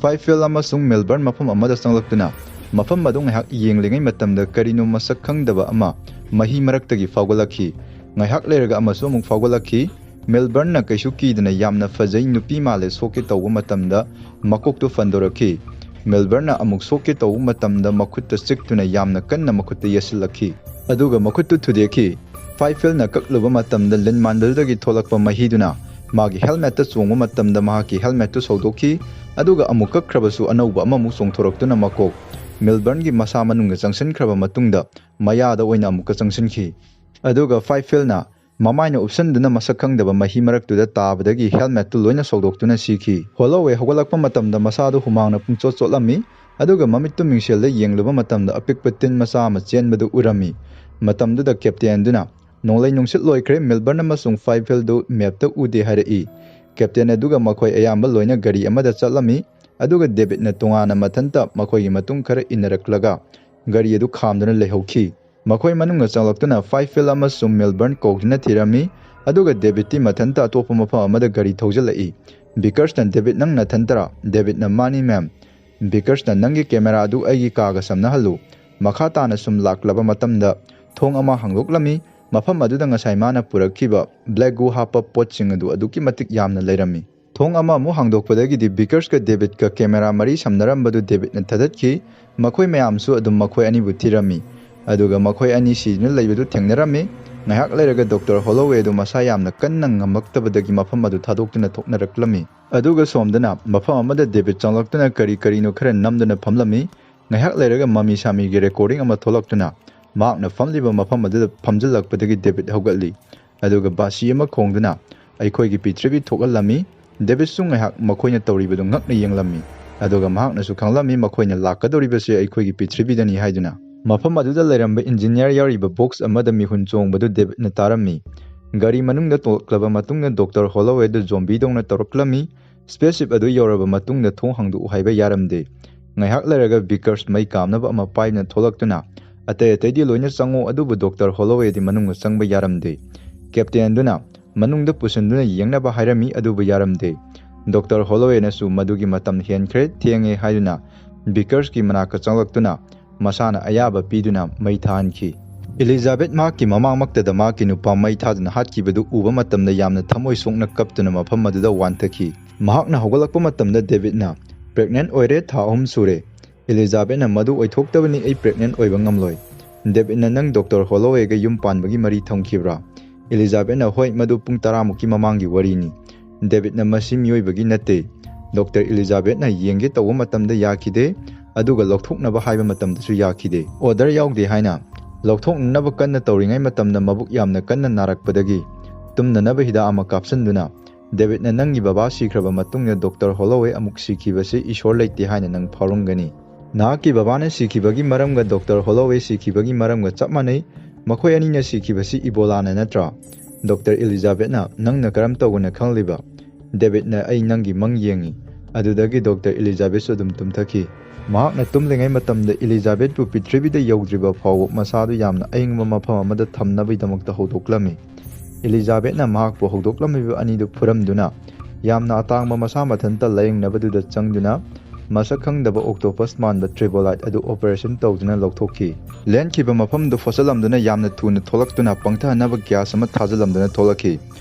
ꯐꯥꯏꯐꯤꯜ ꯑꯃꯁꯨꯡ ꯃꯦꯜꯕꯔꯟ ꯃꯐꯝ ꯑꯃꯗ ꯆꯪꯂꯛꯇꯨꯅ ꯃꯐꯝ ꯑꯗꯨ ꯉꯥꯏꯍꯥꯛ ꯌꯦꯡꯂꯤꯉꯩ ꯃꯇꯝꯗ ꯀꯔꯤꯅꯣ ꯃꯁꯛ ꯈꯪꯗꯕ ꯑꯃ ꯃꯍꯤ ꯃꯔꯛꯇꯒꯤ ꯐꯥꯎꯒꯠꯂꯛꯈꯤ꯫ ꯉꯥꯏꯍꯥꯛ ꯂꯩꯔꯒ ꯑꯃꯁꯨ ꯑꯃꯨꯛ ꯐꯥꯎꯒꯠꯂꯛꯈꯤ꯫ ꯃꯦꯜꯕꯔꯟꯅ ꯀꯩꯁꯨ ꯀꯤꯗꯅ ꯌꯥꯝꯅ ꯐꯖꯩ, ꯅꯨꯄꯤ ꯃꯥꯜꯂꯦ, ꯁꯣꯛꯀꯦ ꯇꯧꯕ ꯃꯇꯝꯗ ꯃꯀꯣꯛꯇꯨ ꯐꯟꯗꯣꯔꯛꯈꯤ꯫ ꯃꯦꯜꯕꯔꯟꯅ ꯑꯃꯨꯛ ꯁꯣꯛꯀꯦ ꯇꯧꯕ ꯃꯇꯝꯗ ꯃꯈꯨꯠꯇ ꯆꯤꯛꯇꯨꯅ ꯌꯥꯝꯅ ꯀꯟꯅ ꯃꯈꯨꯠꯇ ꯌꯦꯠꯁꯤꯜꯂꯛꯈꯤ꯫ ꯑꯗꯨꯒ ꯃꯈꯨꯠꯇꯨ ꯊꯨꯗꯦꯛꯈꯤ꯫ ꯐꯥꯏꯐꯤꯜꯅ ꯀꯛꯂꯨꯕ ꯃꯇꯝꯗ ꯂꯤꯟ ꯃꯥꯟꯕꯗꯨꯗꯒꯤ ꯊꯣꯛꯂꯛꯄ ꯃꯍꯤꯗꯨꯅ ꯃꯥꯒꯤ ꯍꯦꯜꯃꯦꯠꯇ ꯆꯣꯡꯕ ꯃꯇꯝꯗ ꯃꯍꯥꯛꯀꯤ ꯍꯦꯜꯃꯦꯠꯇꯨ ꯁꯧꯗꯣꯛꯈꯤ, ꯑꯗꯨꯒ ꯑꯃꯨꯛ ꯀꯛꯈ꯭ꯔꯕꯁꯨ ꯑꯅꯧꯕ ꯑꯃꯃꯨꯛ ꯆꯣꯡꯊꯣꯔꯛꯇꯨꯅ ꯃꯀꯣꯛ ꯃꯤꯜꯕꯔꯟꯒꯤ ꯃꯁꯥ ꯃꯅꯨꯡꯗ ꯆꯪꯁꯤꯟꯈ꯭ꯔꯕ ꯃꯇꯨꯡꯗ ꯃꯌꯥꯗ ꯑꯣꯏꯅ ꯑꯃꯨꯛꯀ ꯆꯪꯁꯤꯟꯈꯤ꯫ ꯑꯗꯨꯒ ꯐꯥꯏꯐꯤꯜꯅ ꯃꯃꯥꯏꯅ ꯎꯞꯁꯟꯗꯨꯅ ꯃꯁꯛ ꯈꯪꯗꯕ ꯃꯍꯤ ꯃꯔꯛꯇꯨꯗ ꯇꯥꯕꯗꯒꯤ ꯍꯦꯜꯃꯦꯠꯇꯨ ꯂꯣꯏꯅ ꯁꯧꯗꯣꯛꯇꯨꯅ ꯁꯤꯈꯤ꯫ ꯍꯣꯂꯣꯋꯦ ꯍꯧꯒꯠꯂꯛꯄ ꯃꯇꯝꯗ ꯃꯁꯥꯗꯨ ꯍꯨꯃꯥꯡꯅ ꯄꯨꯡꯆꯣꯠ ꯆꯣꯠꯂꯝꯃꯤ, ꯑꯗꯨꯒ ꯃꯃꯤꯠꯇꯨ ꯃꯤꯡꯁꯦꯜꯗ ꯌꯦꯡꯂꯨꯕ ꯃꯇꯝꯗ ꯑꯄꯤꯛꯄ ꯇꯤꯟ ꯃꯆꯥ ꯑꯃ ꯆꯦꯟꯕꯗꯨ ꯎꯔꯝꯃꯤ꯫ ꯃꯇꯝꯗꯨꯗ ꯀꯦꯞꯇꯦꯟꯗꯨꯅ, "ꯅꯣꯡꯂꯩ ꯅꯨꯡꯁꯤꯠ ꯂꯣꯏꯈ꯭ꯔꯦ, ꯃꯤꯜꯕꯔꯟ ꯑꯃꯁꯨꯡ ꯐꯥꯏꯐꯤꯜꯗꯨ ꯃꯦꯞꯇ ꯎꯗꯦ" ꯍꯥꯏꯔꯛꯏ꯫ ꯀꯦꯞꯇꯦꯟ ꯑꯗꯨꯒ ꯃꯈꯣꯏ ꯑꯌꯥꯝꯕ ꯂꯣꯏꯅ ꯒꯥꯔꯤ ꯑꯃꯗ ꯆꯠꯂꯝꯃꯤ, ꯑꯗꯨꯒ ꯗꯦꯕꯤꯠꯅ ꯇꯣꯉꯥꯟꯅ ꯃꯊꯟꯇ ꯃꯈꯣꯏꯒꯤ ꯃꯇꯨꯡ ꯈꯔ ꯏꯟꯅꯔꯛꯂꯒ ꯒꯥꯔꯤ ꯑꯗꯨ ꯈꯥꯝꯗꯨꯅ ꯂꯩꯍꯧꯈꯤ꯫ ꯃꯈꯣꯏ ꯃꯅꯨꯡꯗ ꯆꯪꯂꯛꯇꯨꯅ ꯐꯥꯏꯐꯤꯜ ꯑꯃꯁꯨꯡ ꯃꯤꯜꯕꯔꯟ ꯀꯧꯗꯨꯅ ꯊꯤꯔꯝꯃꯤ, ꯑꯗꯨꯒ ꯗꯦꯕꯤꯠꯇꯤ ꯃꯊꯟꯇ ꯑꯇꯣꯞꯄ ꯃꯐꯝ ꯑꯃꯗ ꯒꯥꯔꯤ ꯊꯧꯖꯤꯜꯂꯛꯏ꯫ ꯕꯤꯀꯔꯁꯅ, "ꯗꯦꯕꯤꯠ, ꯅꯪ ꯅꯊꯟꯇꯔꯥ?" ꯗꯦꯕꯤꯠꯅ, "ꯃꯥꯅꯤ, ꯃꯦꯝ"꯫ ꯕꯤꯀꯔꯁꯅ, "ꯅꯪꯒꯤ ꯀꯦꯃꯦꯔꯥ ꯑꯗꯨ ꯑꯩꯒꯤ ꯀꯥꯒ ꯁꯝꯅꯍꯜꯂꯨ"꯫ ꯃꯈꯥ ꯇꯥꯅ ꯁꯨꯝ ꯂꯥꯛꯂꯕ ꯃꯇꯝꯗ ꯊꯣꯡ ꯑꯃ ꯍꯥꯡꯗꯣꯛꯂꯝꯃꯤ꯫ ꯃꯐꯝ ꯑꯗꯨꯗ ꯉꯁꯥꯏ ꯃꯥꯅ ꯄꯨꯔꯛꯈꯤꯕ ꯕ꯭ꯂꯦꯛ ꯒꯨ ꯍꯥꯞꯄ ꯄꯣꯠꯁꯤꯡ ꯑꯗꯨ ꯑꯗꯨꯛꯀꯤ ꯃꯇꯤꯛ ꯌꯥꯝꯅ ꯂꯩꯔꯝꯃꯤ꯫ ꯊꯣꯡ ꯑꯃ ꯑꯃꯨꯛ ꯍꯥꯡꯗꯣꯛꯄꯗꯒꯤꯗꯤ ꯕꯤꯀꯔꯁꯀ ꯗꯦꯕꯤꯠꯀ ꯀꯦꯃꯦꯔꯥ ꯃꯔꯤ ꯁꯝꯅꯔꯝꯕꯗꯨ ꯗꯦꯕꯤꯠꯅ ꯊꯗꯠꯈꯤ꯫ ꯃꯈꯣꯏ ꯃꯌꯥꯝꯁꯨ ꯑꯗꯨꯝ ꯃꯈꯣꯏ ꯑꯅꯤꯕꯨ ꯊꯤꯔꯝꯃꯤ, ꯑꯗꯨꯒ ꯃꯈꯣꯏ ꯑꯅꯤ ꯁꯤꯗꯨꯅ ꯂꯩꯕꯗꯨ ꯊꯦꯡꯅꯔꯝꯃꯤ꯫ ꯉꯥꯏꯍꯥꯛ ꯂꯩꯔꯒ ꯗꯣꯛꯇꯔ ꯍꯣꯂꯣꯋꯦ ꯑꯗꯨ ꯃꯁꯥ ꯌꯥꯝꯅ ꯀꯟꯅ ꯉꯝꯃꯛꯇꯕꯗꯒꯤ ꯃꯐꯝ ꯑꯗꯨ ꯊꯥꯗꯣꯛꯇꯨꯅ ꯊꯣꯛꯅꯔꯛꯂꯝꯃꯤ꯫ ꯑꯗꯨꯒ ꯁꯣꯝꯗꯅ ꯃꯐꯝ ꯑꯃꯗ ꯗꯦꯕꯤꯠ ꯆꯪꯂꯛꯇꯨꯅ ꯀꯔꯤ ꯀꯔꯤꯅꯣ ꯈꯔ ꯅꯝꯗꯨꯅ ꯐꯝꯂꯝꯃꯤ꯫ ꯉꯥꯏꯍꯥꯛ ꯂꯩꯔꯒ ꯃꯃꯤ ꯁꯥꯃꯤꯒꯤ ꯔꯦꯀꯣꯔꯗꯤꯡ ꯑꯃ ꯊꯣꯛꯂꯛꯇꯨꯅ ꯃꯍꯥꯛꯅ ꯐꯝꯂꯤꯕ ꯃꯐꯝ ꯑꯗꯨꯗ ꯐꯝꯖꯤꯜꯂꯛꯄꯗꯒꯤ ꯗꯦꯕꯤꯠ ꯍꯧꯒꯠꯂꯤ, ꯑꯗꯨꯒ ꯕꯥꯁꯤ ꯑꯃ ꯈꯣꯡꯗꯨꯅ ꯑꯩꯈꯣꯏꯒꯤ ꯄ꯭ꯔꯤꯊꯤꯕꯤ ꯊꯣꯛꯍꯜꯂꯝꯃꯤ꯫ ꯗꯦꯕꯤꯠꯁꯨ ꯉꯥꯏꯍꯥꯛ ꯃꯈꯣꯏꯅ ꯇꯧꯔꯤꯕꯗꯨ ꯉꯛꯅ ꯌꯦꯡꯂꯝꯃꯤ, ꯑꯗꯨꯒ ꯃꯍꯥꯛꯅꯁꯨ ꯈꯪꯂꯝꯃꯤ ꯃꯈꯣꯏꯅ ꯂꯥꯛꯀꯗꯧꯔꯤꯕꯁꯦ ꯑꯩꯈꯣꯏꯒꯤ ꯄ꯭ꯔꯤꯊꯤꯕꯤꯗꯅꯤ ꯍꯥꯏꯗꯨꯅ꯫ ꯃꯐꯝ ꯑꯗꯨꯗ ꯂꯩꯔꯝꯕ ꯏꯟꯖꯤꯅꯤꯌꯥꯔ ꯌꯥꯎꯔꯤꯕ ꯕꯣꯛꯁ ꯑꯃꯗ ꯃꯤꯍꯨꯟ ꯆꯣꯡꯕꯗꯨ ꯗꯦꯕꯤꯠꯅ ꯇꯥꯔꯝꯃꯤ꯫ ꯒꯥꯔꯤ ꯃꯅꯨꯡꯗ ꯇꯣꯛꯂꯛꯂꯕ ꯃꯇꯨꯡꯗ ꯗꯣꯛꯇꯔ ꯍꯣꯂꯣꯋꯦꯗꯨ ꯖꯣꯝꯕꯤꯗꯧꯅ ꯇꯧꯔꯛꯂꯝꯃꯤ꯫ ꯁ꯭ꯄꯦꯁꯁꯤꯞ ꯑꯗꯨ ꯌꯧꯔꯕ ꯃꯇꯨꯡꯗ ꯊꯣꯡ ꯍꯥꯡꯗꯣꯛꯎ ꯍꯥꯏꯕ ꯌꯥꯔꯝꯗꯦ꯫ ꯉꯥꯏꯍꯥꯛ ꯂꯩꯔꯒ ꯕꯤꯀꯔꯁ ꯃꯩ ꯀꯥꯝꯅꯕ ꯑꯃ ꯄꯥꯏꯗꯨꯅ ꯊꯣꯛꯂꯛꯇꯨꯅ, "ꯑꯇꯩ ꯑꯇꯩꯗꯤ ꯂꯣꯏꯅ ꯆꯪꯉꯣ, ꯑꯗꯨꯕꯨ ꯗꯣꯛꯇꯔ ꯍꯣꯂꯣꯋꯦꯗꯤ ꯃꯅꯨꯡꯗ ꯆꯪꯕ ꯌꯥꯔꯝꯗꯦ"꯫ ꯀꯦꯞꯇꯦꯟꯗꯨꯅ ꯃꯅꯨꯡꯗ ꯄꯨꯁꯤꯟꯗꯨꯅ ꯌꯦꯡꯅꯕ ꯍꯥꯏꯔꯝꯃꯤ, ꯑꯗꯨꯕꯨ ꯌꯥꯔꯝꯗꯦ꯫ ꯗꯣꯛꯇꯔ ꯍꯣꯂꯣꯋꯦꯅꯁꯨ ꯃꯗꯨꯒꯤ ꯃꯇꯝ ꯍꯦꯟꯈ꯭ꯔꯦ, ꯊꯦꯡꯉꯦ ꯍꯥꯏꯗꯨꯅ ꯕꯤꯀꯔꯁꯀꯤ ꯃꯅꯥꯛꯇ ꯆꯪꯂꯛꯇꯨꯅ ꯃꯁꯥꯅ ꯑꯌꯥꯕ ꯄꯤꯗꯨꯅ ꯃꯩ ꯊꯥꯍꯟꯈꯤ꯫ ꯏꯂꯤꯖꯥꯕꯦꯠ ꯃꯍꯥꯛꯀꯤ ꯃꯃꯥꯡꯃꯛꯇꯗ ꯃꯍꯥꯛꯀꯤ ꯅꯨꯄꯥ ꯃꯩ ꯊꯥꯗꯨꯅ ꯍꯥꯠꯈꯤꯕꯗꯨ ꯎꯕ ꯃꯇꯝꯗ ꯌꯥꯝꯅ ꯊꯃꯣꯏ ꯁꯣꯛꯅ ꯀꯞꯇꯨꯅ ꯃꯐꯝ ꯑꯗꯨꯗ ꯋꯥꯟꯊꯈꯤ꯫ ꯃꯍꯥꯛꯅ ꯍꯧꯒꯠꯂꯛꯄ ꯃꯇꯝꯗ ꯗꯦꯕꯤꯠꯅ, "ꯄ꯭ꯔꯦꯒꯅꯦꯟ ꯑꯣꯏꯔꯦ, ꯊꯥ ꯑꯍꯨꯝ ꯁꯨꯔꯦ"꯫ ꯏꯂꯤꯖꯥꯕꯦꯠꯅ, "ꯃꯗꯨ ꯑꯣꯏꯊꯣꯛꯇꯕꯅꯤ, ꯑꯩ ꯄ꯭ꯔꯦꯒꯅꯦꯟ ꯑꯣꯏꯕ ꯉꯝꯂꯣꯏ"꯫ "ꯗꯦꯕꯤꯠꯅ ꯅꯪ ꯗꯣꯛꯇꯔ ꯍꯣꯂꯣꯋꯦꯒ ꯌꯨꯝ ꯄꯥꯟꯕꯒꯤ ꯃꯔꯤ ꯊꯝꯈꯤꯕ꯭ꯔꯥ?" ꯏꯂꯤꯖꯥꯕꯦꯠꯅ, "ꯍꯣꯏ, ꯃꯗꯨ ꯄꯨꯡ ꯇꯔꯥꯃꯨꯛꯀꯤ ꯃꯃꯥꯡꯒꯤ ꯋꯥꯔꯤꯅꯤ꯫ ꯗꯦꯕꯤꯠꯅ ꯃꯁꯤ ꯃꯤꯑꯣꯏꯕꯒꯤ ꯅꯠꯇꯦ꯫ ꯗꯣꯛꯇꯔ ꯏꯂꯤꯖꯥꯕꯦꯠꯅ ꯌꯦꯡꯒꯦ ꯇꯧꯕ ꯃꯇꯝꯗ ꯌꯥꯈꯤꯗꯦ, ꯑꯗꯨꯒ ꯂꯧꯊꯣꯛꯅꯕ ꯍꯥꯏꯕ ꯃꯇꯝꯗꯁꯨ ꯌꯥꯈꯤꯗꯦ꯫ ꯑꯣꯔꯗꯔ ꯌꯥꯎꯗꯦ ꯍꯥꯏꯅ ꯂꯧꯊꯣꯛꯅꯅꯕ ꯀꯟꯅ ꯇꯧꯔꯤꯉꯩ ꯃꯇꯝꯗ ꯃꯕꯨꯛ ꯌꯥꯝꯅ ꯀꯟꯅ ꯅꯥꯔꯛꯄꯗꯒꯤ ꯇꯨꯝꯅꯅꯕ ꯍꯤꯗꯥꯛ ꯑꯃ ꯀꯥꯞꯁꯤꯟꯗꯨꯅ, ꯗꯦꯕꯤꯠꯅ ꯅꯪꯒꯤ ꯕꯕꯥ ꯁꯤꯈ꯭ꯔꯕ ꯃꯇꯨꯡꯗ ꯗꯣꯛꯇꯔ ꯍꯣꯂꯣꯋꯦ ꯑꯃꯨꯛ ꯁꯤꯈꯤꯕꯁꯤ ꯏꯁꯣꯔ ꯂꯩꯇꯦ ꯍꯥꯏꯅ ꯅꯪ ꯐꯥꯎꯔꯝꯒꯅꯤ꯫ ꯅꯍꯥꯛꯀꯤ ꯕꯕꯥꯅ ꯁꯤꯈꯤꯕꯒꯤ ꯃꯔꯝꯒ ꯗꯣꯛꯇꯔ ꯍꯣꯂꯣꯋꯦ ꯁꯤꯈꯤꯕꯒꯤ ꯃꯔꯝꯒ ꯆꯞ ꯃꯥꯟꯅꯩ꯫ ꯃꯈꯣꯏ ꯑꯅꯤꯅ ꯁꯤꯈꯤꯕꯁꯤ ꯏꯕꯣꯂꯥꯅ ꯅꯠꯇ꯭ꯔꯥ?" ꯗꯣꯛꯇꯔ ꯏꯂꯤꯖꯥꯕꯦꯠꯅ, "ꯅꯪꯅ ꯀꯔꯝ ꯇꯧꯒꯅ ꯈꯪꯂꯤꯕ?" "ꯗꯦꯕꯤꯠꯅ ꯑꯩ ꯅꯪꯒꯤ ꯃꯪ ꯌꯦꯡꯉꯤ꯫" ꯑꯗꯨꯗꯒꯤ ꯗꯣꯛꯇꯔ ꯏꯂꯤꯖꯥꯕꯦꯠꯁꯨ ꯑꯗꯨꯝ ꯇꯨꯝꯊꯈꯤ꯫ ꯃꯍꯥꯛꯅ ꯇꯨꯝꯂꯤꯉꯩ ꯃꯇꯝꯗ ꯏꯂꯤꯖꯥꯕꯦꯠꯄꯨ ꯄ꯭ꯔꯤꯊꯤꯕꯤꯗ ꯌꯧꯗ꯭ꯔꯤꯕ ꯐꯥꯎꯕ ꯃꯁꯥꯗꯨ ꯌꯥꯝꯅ ꯑꯏꯪꯕ ꯃꯐꯝ ꯑꯃꯗ ꯊꯝꯅꯕꯒꯤꯗꯃꯛꯇ ꯍꯧꯗꯣꯛꯂꯝꯃꯤ꯫ ꯏꯂꯤꯖꯥꯕꯦꯠꯅ ꯃꯍꯥꯛꯄꯨ ꯍꯧꯗꯣꯛꯂꯝꯃꯤꯕ ꯑꯅꯤꯗꯨ ꯐꯨꯔꯝꯗꯨꯅ, ꯌꯥꯝꯅ ꯑꯇꯥꯡꯕ ꯃꯁꯥ ꯃꯊꯟꯇ ꯂꯥꯌꯦꯡꯅꯕꯗꯨꯗ ꯆꯪꯗꯨꯅ, ꯃꯁꯛ ꯈꯪꯗꯕ ꯑꯣꯛꯇꯣꯄꯁ ꯃꯥꯟꯕ ꯇ꯭ꯔꯤꯕꯣꯂꯥꯏꯠ ꯑꯗꯨ ꯑꯣꯄꯔꯦꯁꯟ ꯇꯧꯗꯨꯅ ꯂꯧꯊꯣꯛꯈꯤ꯫ ꯂꯦꯟꯈꯤꯕ ꯃꯐꯝꯗꯨ ꯐꯣꯠꯆꯜꯂꯝꯗꯨꯅ ꯌꯥꯝꯅ ꯊꯨꯅ ꯊꯣꯛꯂꯛꯇꯨꯅ ꯄꯪꯊꯍꯟꯅꯕ ꯒ꯭ꯌꯥꯁ ꯑꯃ ꯊꯥꯖꯤꯜꯂꯝꯗꯨꯅ ꯊꯣꯛꯂꯛꯈꯤ꯫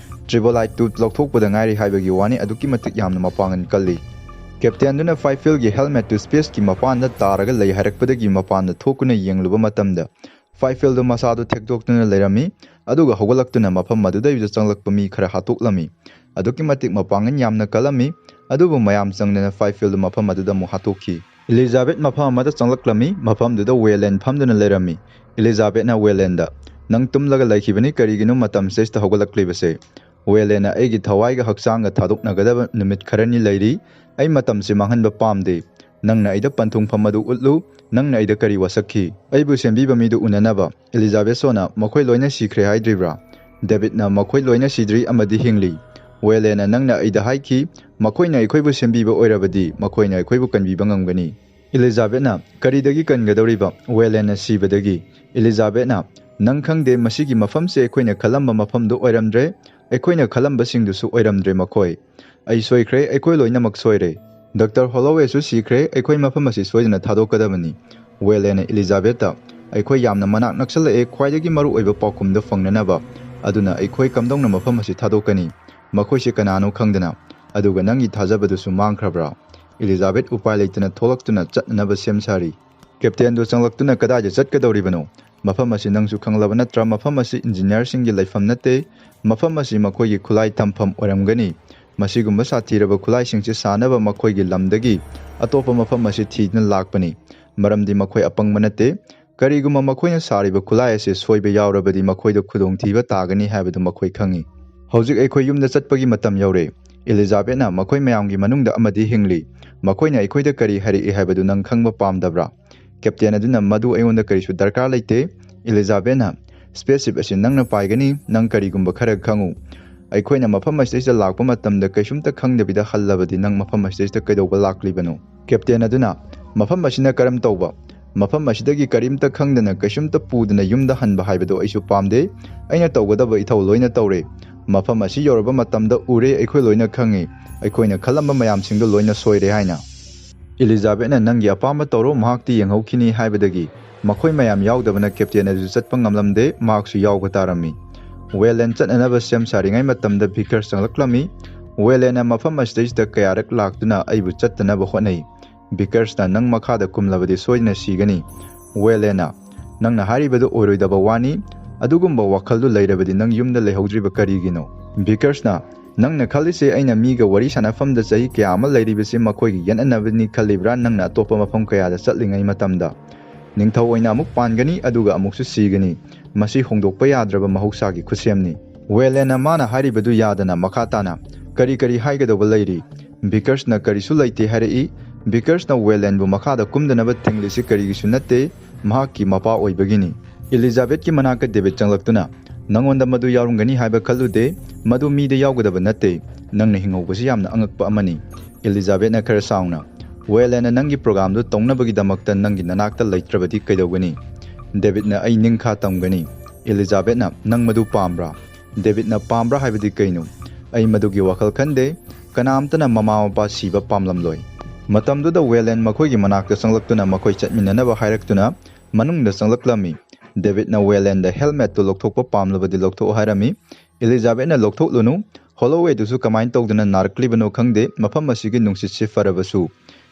ꯇ꯭ꯔꯤꯕꯣꯂꯥꯏꯠꯇꯨ ꯂꯧꯊꯣꯛꯄꯗ ꯉꯥꯏꯔꯤ ꯍꯥꯏꯕꯒꯤ ꯋꯥꯅꯤ, ꯑꯗꯨꯛꯀꯤ ꯃꯇꯤꯛ ꯌꯥꯝꯅ ꯃꯄꯥꯡꯒꯜ ꯀꯜꯂꯤ꯫ ꯀꯦꯞꯇꯦꯟꯗꯨꯅ ꯐꯥꯏꯐꯤꯜꯒꯤ ꯍꯦꯜꯃꯦꯠꯇꯨ ꯁ꯭ꯄꯦꯁꯀꯤ ꯃꯄꯥꯟꯗ ꯇꯥꯔꯒ ꯂꯩ ꯍꯥꯏꯔꯛꯄꯗꯒꯤ ꯃꯄꯥꯟꯗ ꯊꯣꯛꯇꯨꯅ ꯌꯦꯡꯂꯨꯕ ꯃꯇꯝꯗ, ꯐꯥꯏꯐꯤꯜꯗꯨ ꯃꯁꯥꯗꯨ ꯊꯦꯛꯇꯣꯛꯇꯨꯅ ꯂꯩꯔꯝꯃꯤ, ꯑꯗꯨꯒ ꯍꯧꯒꯠꯂꯛꯇꯨꯅ ꯃꯐꯝ ꯑꯗꯨꯗꯩꯗ ꯆꯪꯂꯛꯄ ꯃꯤ ꯈꯔ ꯍꯥꯠꯇꯣꯛꯂꯝꯃꯤ꯫ ꯑꯗꯨꯛꯀꯤ ꯃꯇꯤꯛ ꯃꯄꯥꯡꯒꯜ ꯌꯥꯝꯅ ꯀꯜꯂꯝꯃꯤ, ꯑꯗꯨꯕꯨ ꯃꯌꯥꯝ ꯆꯪꯗꯅ ꯐꯥꯏꯐꯤꯜꯗꯨ ꯃꯐꯝ ꯑꯗꯨꯗ ꯑꯃꯨꯛ ꯍꯥꯠꯇꯣꯛꯈꯤ꯫ ꯏꯂꯤꯖꯥꯕꯦꯠ ꯃꯐꯝ ꯑꯃꯗ ꯆꯪꯂꯛꯂꯝꯃꯤ, ꯃꯐꯝꯗꯨꯗ ꯋꯦꯂꯦꯟ ꯐꯝꯗꯨꯅ ꯂꯩꯔꯝꯃꯤ꯫ ꯏꯂꯤꯖꯥꯕꯦꯠꯅ ꯋꯦꯂꯦꯟꯗ, "ꯅꯪ ꯇꯨꯝꯂꯒ ꯂꯩꯈꯤꯕꯅꯤ, ꯀꯔꯤꯒꯤꯅꯣ ꯃꯇꯝꯁꯤꯗꯩꯁꯤꯗ ꯍꯧꯒꯠꯂꯛꯂꯤꯕꯁꯦ?" ꯋꯦꯂꯦꯟꯅ, "ꯑꯩꯒꯤ ꯊꯋꯥꯏꯒ ꯍꯛꯆꯥꯡꯒ ꯊꯥꯗꯣꯛꯅꯒꯗꯕ ꯅꯨꯃꯤꯠ ꯈꯔꯅꯤ ꯂꯩꯔꯤ, ꯑꯩ ꯃꯇꯝꯁꯤ ꯃꯥꯡꯍꯟꯕ ꯄꯥꯝꯗꯦ꯫ ꯅꯪꯅ ꯑꯩꯗ ꯄꯟꯊꯨꯡꯐꯝ ꯑꯗꯨ ꯎꯠꯂꯨ, ꯅꯪꯅ ꯑꯩꯗ ꯀꯔꯤ ꯋꯥꯁꯛꯈꯤ?" "ꯑꯩꯕꯨ ꯁꯦꯝꯕꯤꯕ ꯃꯤꯗꯨ ꯎꯅꯅꯕ꯫" ꯏꯂꯤꯖꯥꯕꯦꯠ ꯁꯣꯅ, "ꯃꯈꯣꯏ ꯂꯣꯏꯅ ꯁꯤꯈ꯭ꯔꯦ ꯍꯥꯏꯗ꯭ꯔꯤꯕ꯭ꯔꯥ?" ꯗꯦꯕꯤꯠꯅ, "ꯃꯈꯣꯏ ꯂꯣꯏꯅ ꯁꯤꯗ꯭ꯔꯤ ꯑꯃꯗꯤ ꯍꯤꯡꯂꯤ꯫" ꯋꯦꯂꯦꯟꯅ, "ꯅꯪꯅ ꯑꯩꯗ ꯍꯥꯏꯈꯤ, ꯃꯈꯣꯏꯅ ꯑꯩꯈꯣꯏꯕꯨ ꯁꯦꯝꯕꯤꯕ ꯑꯣꯏꯔꯕꯗꯤ ꯃꯈꯣꯏꯅ ꯑꯩꯈꯣꯏꯕꯨ ꯀꯟꯕꯤꯕ ꯉꯝꯒꯅꯤ꯫" ꯏꯂꯤꯖꯥꯕꯦꯠꯅ, "ꯀꯔꯤꯗꯒꯤ ꯀꯟꯒꯗꯧꯔꯤꯕ?" ꯋꯦꯂꯦꯟꯅ, "ꯁꯤꯕꯗꯒꯤ꯫" ꯏꯂꯤꯖꯥꯕꯦꯠꯅ, "ꯅꯪ ꯈꯪꯗꯦ, ꯃꯁꯤꯒꯤ ꯃꯐꯝꯁꯦ ꯑꯩꯈꯣꯏꯅ ꯈꯜꯂꯝꯕ ꯃꯐꯝꯗꯨ ꯑꯣꯏꯔꯝꯗ꯭ꯔꯦ, ꯑꯩꯈꯣꯏꯅ ꯈꯜꯂꯝꯕꯁꯤꯡꯗꯨꯁꯨ ꯑꯣꯏꯔꯝꯗ꯭ꯔꯦ ꯃꯈꯣꯏ꯫ ꯑꯩ ꯁꯣꯏꯈ꯭ꯔꯦ, ꯑꯩꯈꯣꯏ ꯂꯣꯏꯅꯃꯛ ꯁꯣꯏꯔꯦ꯫ ꯗꯣꯛꯇꯔ ꯍꯣꯂꯣꯋꯦꯁꯨ ꯁꯤꯈ꯭ꯔꯦ, ꯑꯩꯈꯣꯏ ꯃꯐꯝ ꯑꯁꯤ ꯁꯣꯏꯗꯅ ꯊꯥꯗꯣꯛꯀꯗꯕꯅꯤ꯫" ꯋꯦꯂꯦꯟꯅ ꯏꯂꯤꯖꯥꯕꯦꯠꯇ, "ꯑꯩꯈꯣꯏ ꯌꯥꯝꯅ ꯃꯅꯥꯛ ꯅꯛꯁꯜꯂꯛꯑꯦ, ꯈ꯭ꯋꯥꯏꯗꯒꯤ ꯃꯔꯨ ꯑꯣꯏꯕ ꯄꯥꯎꯈꯨꯝꯗꯨ ꯐꯪꯅꯅꯕ꯫ ꯑꯗꯨꯅ ꯑꯩꯈꯣꯏ ꯀꯝꯗꯧꯅ ꯃꯐꯝ ꯑꯁꯤ ꯊꯥꯗꯣꯛꯀꯅꯤ? ꯃꯈꯣꯏꯁꯦ ꯀꯅꯥꯅꯣ ꯈꯪꯗꯅ꯫ ꯑꯗꯨꯒ ꯅꯪꯒꯤ ꯊꯥꯖꯕꯗꯨꯁꯨ ꯃꯥꯡꯈ꯭ꯔꯕ꯭ꯔꯥ?" ꯏꯂꯤꯖꯥꯕꯦꯠ ꯎꯄꯥꯏ ꯂꯩꯇꯅ ꯊꯣꯛꯂꯛꯇꯨꯅ ꯆꯠꯅꯅꯕ ꯁꯦꯝ ꯁꯥꯔꯤ꯫ ꯀꯦꯞꯇꯦꯟꯗꯨ ꯆꯪꯂꯛꯇꯨꯅ, "ꯀꯗꯥꯏꯗ ꯆꯠꯀꯗꯧꯔꯤꯕꯅꯣ?" "ꯃꯐꯝ ꯑꯁꯤ ꯅꯪꯁꯨ ꯈꯪꯂꯕ ꯅꯠꯇ꯭ꯔꯥ? ꯃꯐꯝ ꯑꯁꯤ ꯏꯟꯖꯤꯅꯤꯌꯥꯔꯁꯤꯡꯒꯤ ꯂꯩꯐꯝ ꯅꯠꯇꯦ꯫ ꯃꯐꯝ ꯑꯁꯤ ꯃꯈꯣꯏꯒꯤ ꯈꯨꯠꯂꯥꯏ ꯊꯝꯐꯝ ꯑꯣꯏꯔꯝꯒꯅꯤ꯫ ꯃꯁꯤꯒꯨꯝꯕ ꯁꯥꯊꯤꯔꯕ ꯈꯨꯠꯂꯥꯏꯁꯤꯡꯁꯤ ꯁꯥꯅꯕ ꯃꯈꯣꯏꯒꯤ ꯂꯝꯗꯒꯤ ꯑꯇꯣꯞꯄ ꯃꯐꯝ ꯑꯁꯤ ꯊꯤꯗꯨꯅ ꯂꯥꯛꯄꯅꯤ, ꯃꯔꯝꯗꯤ ꯃꯈꯣꯏ ꯑꯄꯪꯕ ꯅꯠꯇꯦ꯫ ꯀꯔꯤꯒꯨꯝꯕ ꯃꯈꯣꯏꯅ ꯁꯥꯔꯤꯕ ꯈꯨꯠꯂꯥꯏ ꯑꯁꯤ ꯁꯣꯏꯕ ꯌꯥꯎꯔꯕꯗꯤ ꯃꯈꯣꯏꯗ ꯈꯨꯗꯣꯡꯊꯤꯕ ꯇꯥꯒꯅꯤ ꯍꯥꯏꯕꯗꯨ ꯃꯈꯣꯏ ꯈꯪꯏ꯫ ꯍꯧꯖꯤꯛ ꯑꯩꯈꯣꯏ ꯌꯨꯝꯗ ꯆꯠꯄꯒꯤ ꯃꯇꯝ ꯌꯧꯔꯦ꯫ ꯏꯂꯤꯖꯥꯕꯦꯠꯅ ꯃꯈꯣꯏ ꯃꯌꯥꯝꯒꯤ ꯃꯅꯨꯡꯗ ꯑꯃꯗꯤ ꯍꯤꯡꯂꯤ꯫ ꯃꯈꯣꯏꯅ ꯑꯩꯈꯣꯏꯗ ꯀꯔꯤ ꯍꯥꯏꯔꯛꯏ ꯍꯥꯏꯕꯗꯨ ꯅꯪ ꯈꯪꯕ ꯄꯥꯝꯗꯕ꯭ꯔꯥ?" ꯀꯦꯞꯇꯦꯟ ꯑꯗꯨꯅ, "ꯃꯗꯨ ꯑꯩꯉꯣꯟꯗ ꯀꯔꯤꯁꯨ ꯗꯔꯀꯥꯔ ꯂꯩꯇꯦ꯫" ꯏꯂꯤꯖꯥꯕꯦꯠꯅ, "ꯁ꯭ꯄꯦꯁꯁꯤꯞ ꯑꯁꯤ ꯅꯪꯅ ꯄꯥꯏꯒꯅꯤ, ꯅꯪ ꯀꯔꯤꯒꯨꯝꯕ ꯈꯔ ꯈꯪꯉꯨ꯫ ꯑꯩꯈꯣꯏꯅ ꯃꯐꯝ ꯑꯁꯤꯗꯩꯁꯤꯗ ꯂꯥꯛꯄ ꯃꯇꯝꯗ ꯀꯩꯁꯨꯝꯇ ꯈꯪꯗꯕꯤꯗ ꯍꯜꯂꯕꯗꯤ ꯅꯪ ꯃꯐꯝ ꯑꯁꯤꯗꯩꯁꯤꯗ ꯀꯩꯗꯧꯕ ꯂꯥꯛꯂꯤꯕꯅꯣ?" ꯀꯦꯞꯇꯦꯟ ꯑꯗꯨꯅ, "ꯃꯐꯝ ꯑꯁꯤꯅ ꯀꯔꯝ ꯇꯧꯕ? ꯃꯐꯝ ꯑꯁꯤꯗꯒꯤ ꯀꯔꯤꯝꯇ ꯈꯪꯗꯅ ꯀꯩꯁꯨꯝꯇ ꯄꯨꯗꯅ ꯌꯨꯝꯗ ꯍꯟꯕ ꯍꯥꯏꯕꯗꯨ ꯑꯩꯁꯨ ꯄꯥꯝꯗꯦ꯫ ꯑꯩꯅ ꯇꯧꯒꯗꯕ ꯏꯊꯧ ꯂꯣꯏꯅ ꯇꯧꯔꯦ꯫ ꯃꯐꯝ ꯑꯁꯤ ꯌꯧꯔꯕ ꯃꯇꯝꯗ ꯎꯔꯦ, ꯑꯩꯈꯣꯏ ꯂꯣꯏꯅ ꯈꯪꯉꯤ꯫ ꯑꯩꯈꯣꯏꯅ ꯈꯜꯂꯝꯕ ꯃꯌꯥꯝꯁꯤꯡꯗꯨ ꯂꯣꯏꯅ ꯁꯣꯏꯔꯦ" ꯍꯥꯏꯅ꯫ ꯏꯂꯤꯖꯥꯕꯦꯠꯅ, "ꯅꯪꯒꯤ ꯑꯄꯥꯝꯕ ꯇꯧꯔꯣ, ꯃꯍꯥꯛꯇꯤ ꯌꯦꯡꯍꯧꯈꯤꯅꯤ" ꯍꯥꯏꯕꯗꯒꯤ ꯃꯈꯣꯏ ꯃꯌꯥꯝ ꯌꯥꯎꯗꯕꯅ ꯀꯦꯞꯇꯦꯟ ꯑꯗꯨ ꯆꯠꯄ ꯉꯝꯂꯝꯗꯦ, ꯃꯍꯥꯛꯁꯨ ꯌꯥꯎꯕ ꯇꯥꯔꯝꯃꯤ꯫ ꯋꯦꯂꯦꯟ ꯆꯠꯅꯅꯕ ꯁꯦꯝ ꯁꯥꯔꯤꯉꯩ ꯃꯇꯝꯗ ꯚꯤꯀꯔꯁ ꯆꯪꯂꯛꯂꯝꯃꯤ꯫ "ꯋꯦꯂꯦꯟꯅ ꯃꯐꯝ ꯑꯁꯤꯗꯩꯁꯤꯗ ꯀꯌꯥꯔꯛ ꯂꯥꯛꯇꯨꯅ ꯑꯩꯕꯨ ꯆꯠꯇꯅꯕ ꯍꯣꯠꯅꯩ꯫ ꯚꯤꯀꯔꯁꯅ ꯅꯪ ꯃꯈꯥꯗ ꯀꯨꯝꯂꯕꯗꯤ ꯁꯣꯏꯗꯅ ꯁꯤꯒꯅꯤ꯫" ꯋꯦꯂꯦꯟꯅ, "ꯅꯪꯅ ꯍꯥꯏꯔꯤꯕꯗꯨ ꯑꯣꯏꯔꯣꯏꯗꯕ ꯋꯥꯅꯤ꯫ ꯑꯗꯨꯒꯨꯝꯕ ꯋꯥꯈꯜꯗꯨ ꯂꯩꯔꯕꯗꯤ ꯅꯪ ꯌꯨꯝꯗ ꯂꯩꯍꯧꯗ꯭ꯔꯤꯕ ꯀꯔꯤꯒꯤꯅꯣ?" ꯚꯤꯀꯔꯁꯅ, "ꯅꯪꯅ ꯈꯜꯂꯤꯁꯦ ꯑꯩꯅ ꯃꯤꯒ ꯋꯥꯔꯤ ꯁꯥꯟꯅꯐꯝꯗ ꯆꯍꯤ ꯀꯌꯥ ꯑꯃ ꯂꯩꯔꯤꯕꯁꯤ ꯃꯈꯣꯏꯒꯤ ꯌꯦꯠꯅꯅꯕꯅꯤ ꯈꯜꯂꯤꯕ꯭ꯔꯥ? ꯅꯪꯅ ꯑꯇꯣꯞꯄ ꯃꯐꯝ ꯀꯌꯥꯗ ꯆꯠꯂꯤꯉꯩ ꯃꯇꯝꯗ ꯅꯤꯡꯊꯧ ꯑꯣꯏꯅ ꯑꯃꯨꯛ ꯄꯥꯟꯒꯅꯤ, ꯑꯗꯨꯒ ꯑꯃꯨꯛꯁꯨ ꯁꯤꯒꯅꯤ꯫ ꯃꯁꯤ ꯍꯣꯡꯗꯣꯛꯄ ꯌꯥꯗ꯭ꯔꯕ ꯃꯍꯧꯁꯥꯒꯤ ꯈꯨꯠꯁꯦꯝꯅꯤ꯫" ꯋꯦꯂꯦꯟꯅ ꯃꯥꯅ ꯍꯥꯏꯔꯤꯕꯗꯨ ꯌꯥꯗꯅ ꯃꯈꯥ ꯇꯥꯅ, "ꯀꯔꯤ ꯀꯔꯤ ꯍꯥꯏꯒꯗꯧꯕ ꯂꯩꯔꯤ?" ꯚꯤꯀꯔꯁꯅ ꯀꯔꯤꯁꯨ ꯂꯩꯇꯦ ꯍꯥꯏꯔꯛꯏ꯫ ꯚꯤꯀꯔꯁꯅ ꯋꯦꯂꯦꯟꯕꯨ ꯃꯈꯥꯗ ꯀꯨꯝꯗꯅꯕ ꯊꯤꯡꯂꯤꯁꯤ ꯀꯔꯤꯒꯤꯁꯨ ꯅꯠꯇꯦ, ꯃꯍꯥꯛꯀꯤ ꯃꯄꯥ ꯑꯣꯏꯕꯒꯤꯅꯤ꯫ ꯏꯂꯤꯖꯥꯕꯦꯠꯀꯤ ꯃꯅꯥꯛꯇ ꯗꯦꯕꯤꯠ ꯆꯪꯂꯛꯇꯨꯅ, "ꯅꯉꯣꯟꯗ ꯃꯗꯨ ꯌꯥꯎꯔꯝꯒꯅꯤ ꯍꯥꯏꯕ ꯈꯜꯂꯨꯗꯦ꯫ ꯃꯗꯨ ꯃꯤꯗ ꯌꯥꯎꯒꯗꯕ ꯅꯠꯇꯦ꯫ ꯅꯪꯅ ꯍꯤꯡꯍꯧꯕꯁꯤ ꯌꯥꯝꯅ ꯑꯉꯛꯄ ꯑꯃꯅꯤ꯫" ꯏꯂꯤꯖꯥꯕꯦꯠꯅ ꯈꯔ ꯁꯥꯎꯅ, "ꯋꯦꯂꯦꯟꯅ ꯅꯪꯒꯤ ꯄ꯭ꯔꯣꯒꯥꯝꯗꯨ ꯇꯧꯅꯕꯒꯤꯗꯃꯛꯇ ꯅꯪꯒꯤ ꯅꯅꯥꯛꯇ ꯂꯩꯇ꯭ꯔꯕꯗꯤ ꯀꯩꯗꯧꯒꯅꯤ?" ꯗꯦꯕꯤꯠꯅ, "ꯑꯩ ꯅꯤꯡꯈꯥ ꯇꯝꯒꯅꯤ꯫" ꯏꯂꯤꯖꯥꯕꯦꯠꯅ, "ꯅꯪ ꯃꯗꯨ ꯄꯥꯝꯕ꯭ꯔꯥ?" ꯗꯦꯕꯤꯠꯅ, "ꯄꯥꯝꯕ꯭ꯔꯥ ꯍꯥꯏꯕꯗꯤ ꯀꯩꯅꯣ? ꯑꯩ ꯃꯗꯨꯒꯤ ꯋꯥꯈꯜ ꯈꯟꯗꯦ꯫ ꯀꯅꯥꯝꯇꯅ ꯃꯃꯥ ꯃꯄꯥ ꯁꯤꯕ ꯄꯥꯝꯂꯝꯂꯣꯏ꯫" ꯃꯇꯝꯗꯨꯗ ꯋꯦꯂꯦꯟ ꯃꯈꯣꯏꯒꯤ ꯃꯅꯥꯛꯇ ꯆꯪꯂꯛꯇꯨꯅ ꯃꯈꯣꯏ ꯆꯠꯃꯤꯟꯅꯅꯕ ꯍꯥꯏꯔꯛꯇꯨꯅ ꯃꯅꯨꯡꯗ ꯆꯪꯂꯛꯂꯝꯃꯤ꯫ ꯗꯦꯕꯤꯠꯅ ꯋꯦꯂꯦꯟꯗ ꯍꯦꯜꯃꯦꯠꯇꯨ ꯂꯧꯊꯣꯛꯄ ꯄꯥꯝꯂꯕꯗꯤ ꯂꯧꯊꯣꯛꯑꯣ ꯍꯥꯏꯔꯝꯃꯤ꯫ ꯏꯂꯤꯖꯥꯕꯦꯠꯅ, "ꯂꯧꯊꯣꯛꯂꯨꯅꯨ꯫ ꯍꯣꯂꯣꯋꯦꯗꯨꯁꯨ ꯀꯃꯥꯏꯅ ꯇꯧꯗꯅ ꯅꯥꯔꯛꯂꯤꯕꯅꯣ ꯈꯪꯗꯦ꯫ ꯃꯐꯝ ꯑꯁꯤꯒꯤ ꯅꯨꯡꯁꯤꯠꯁꯤ ꯐꯔꯕꯁꯨ꯫"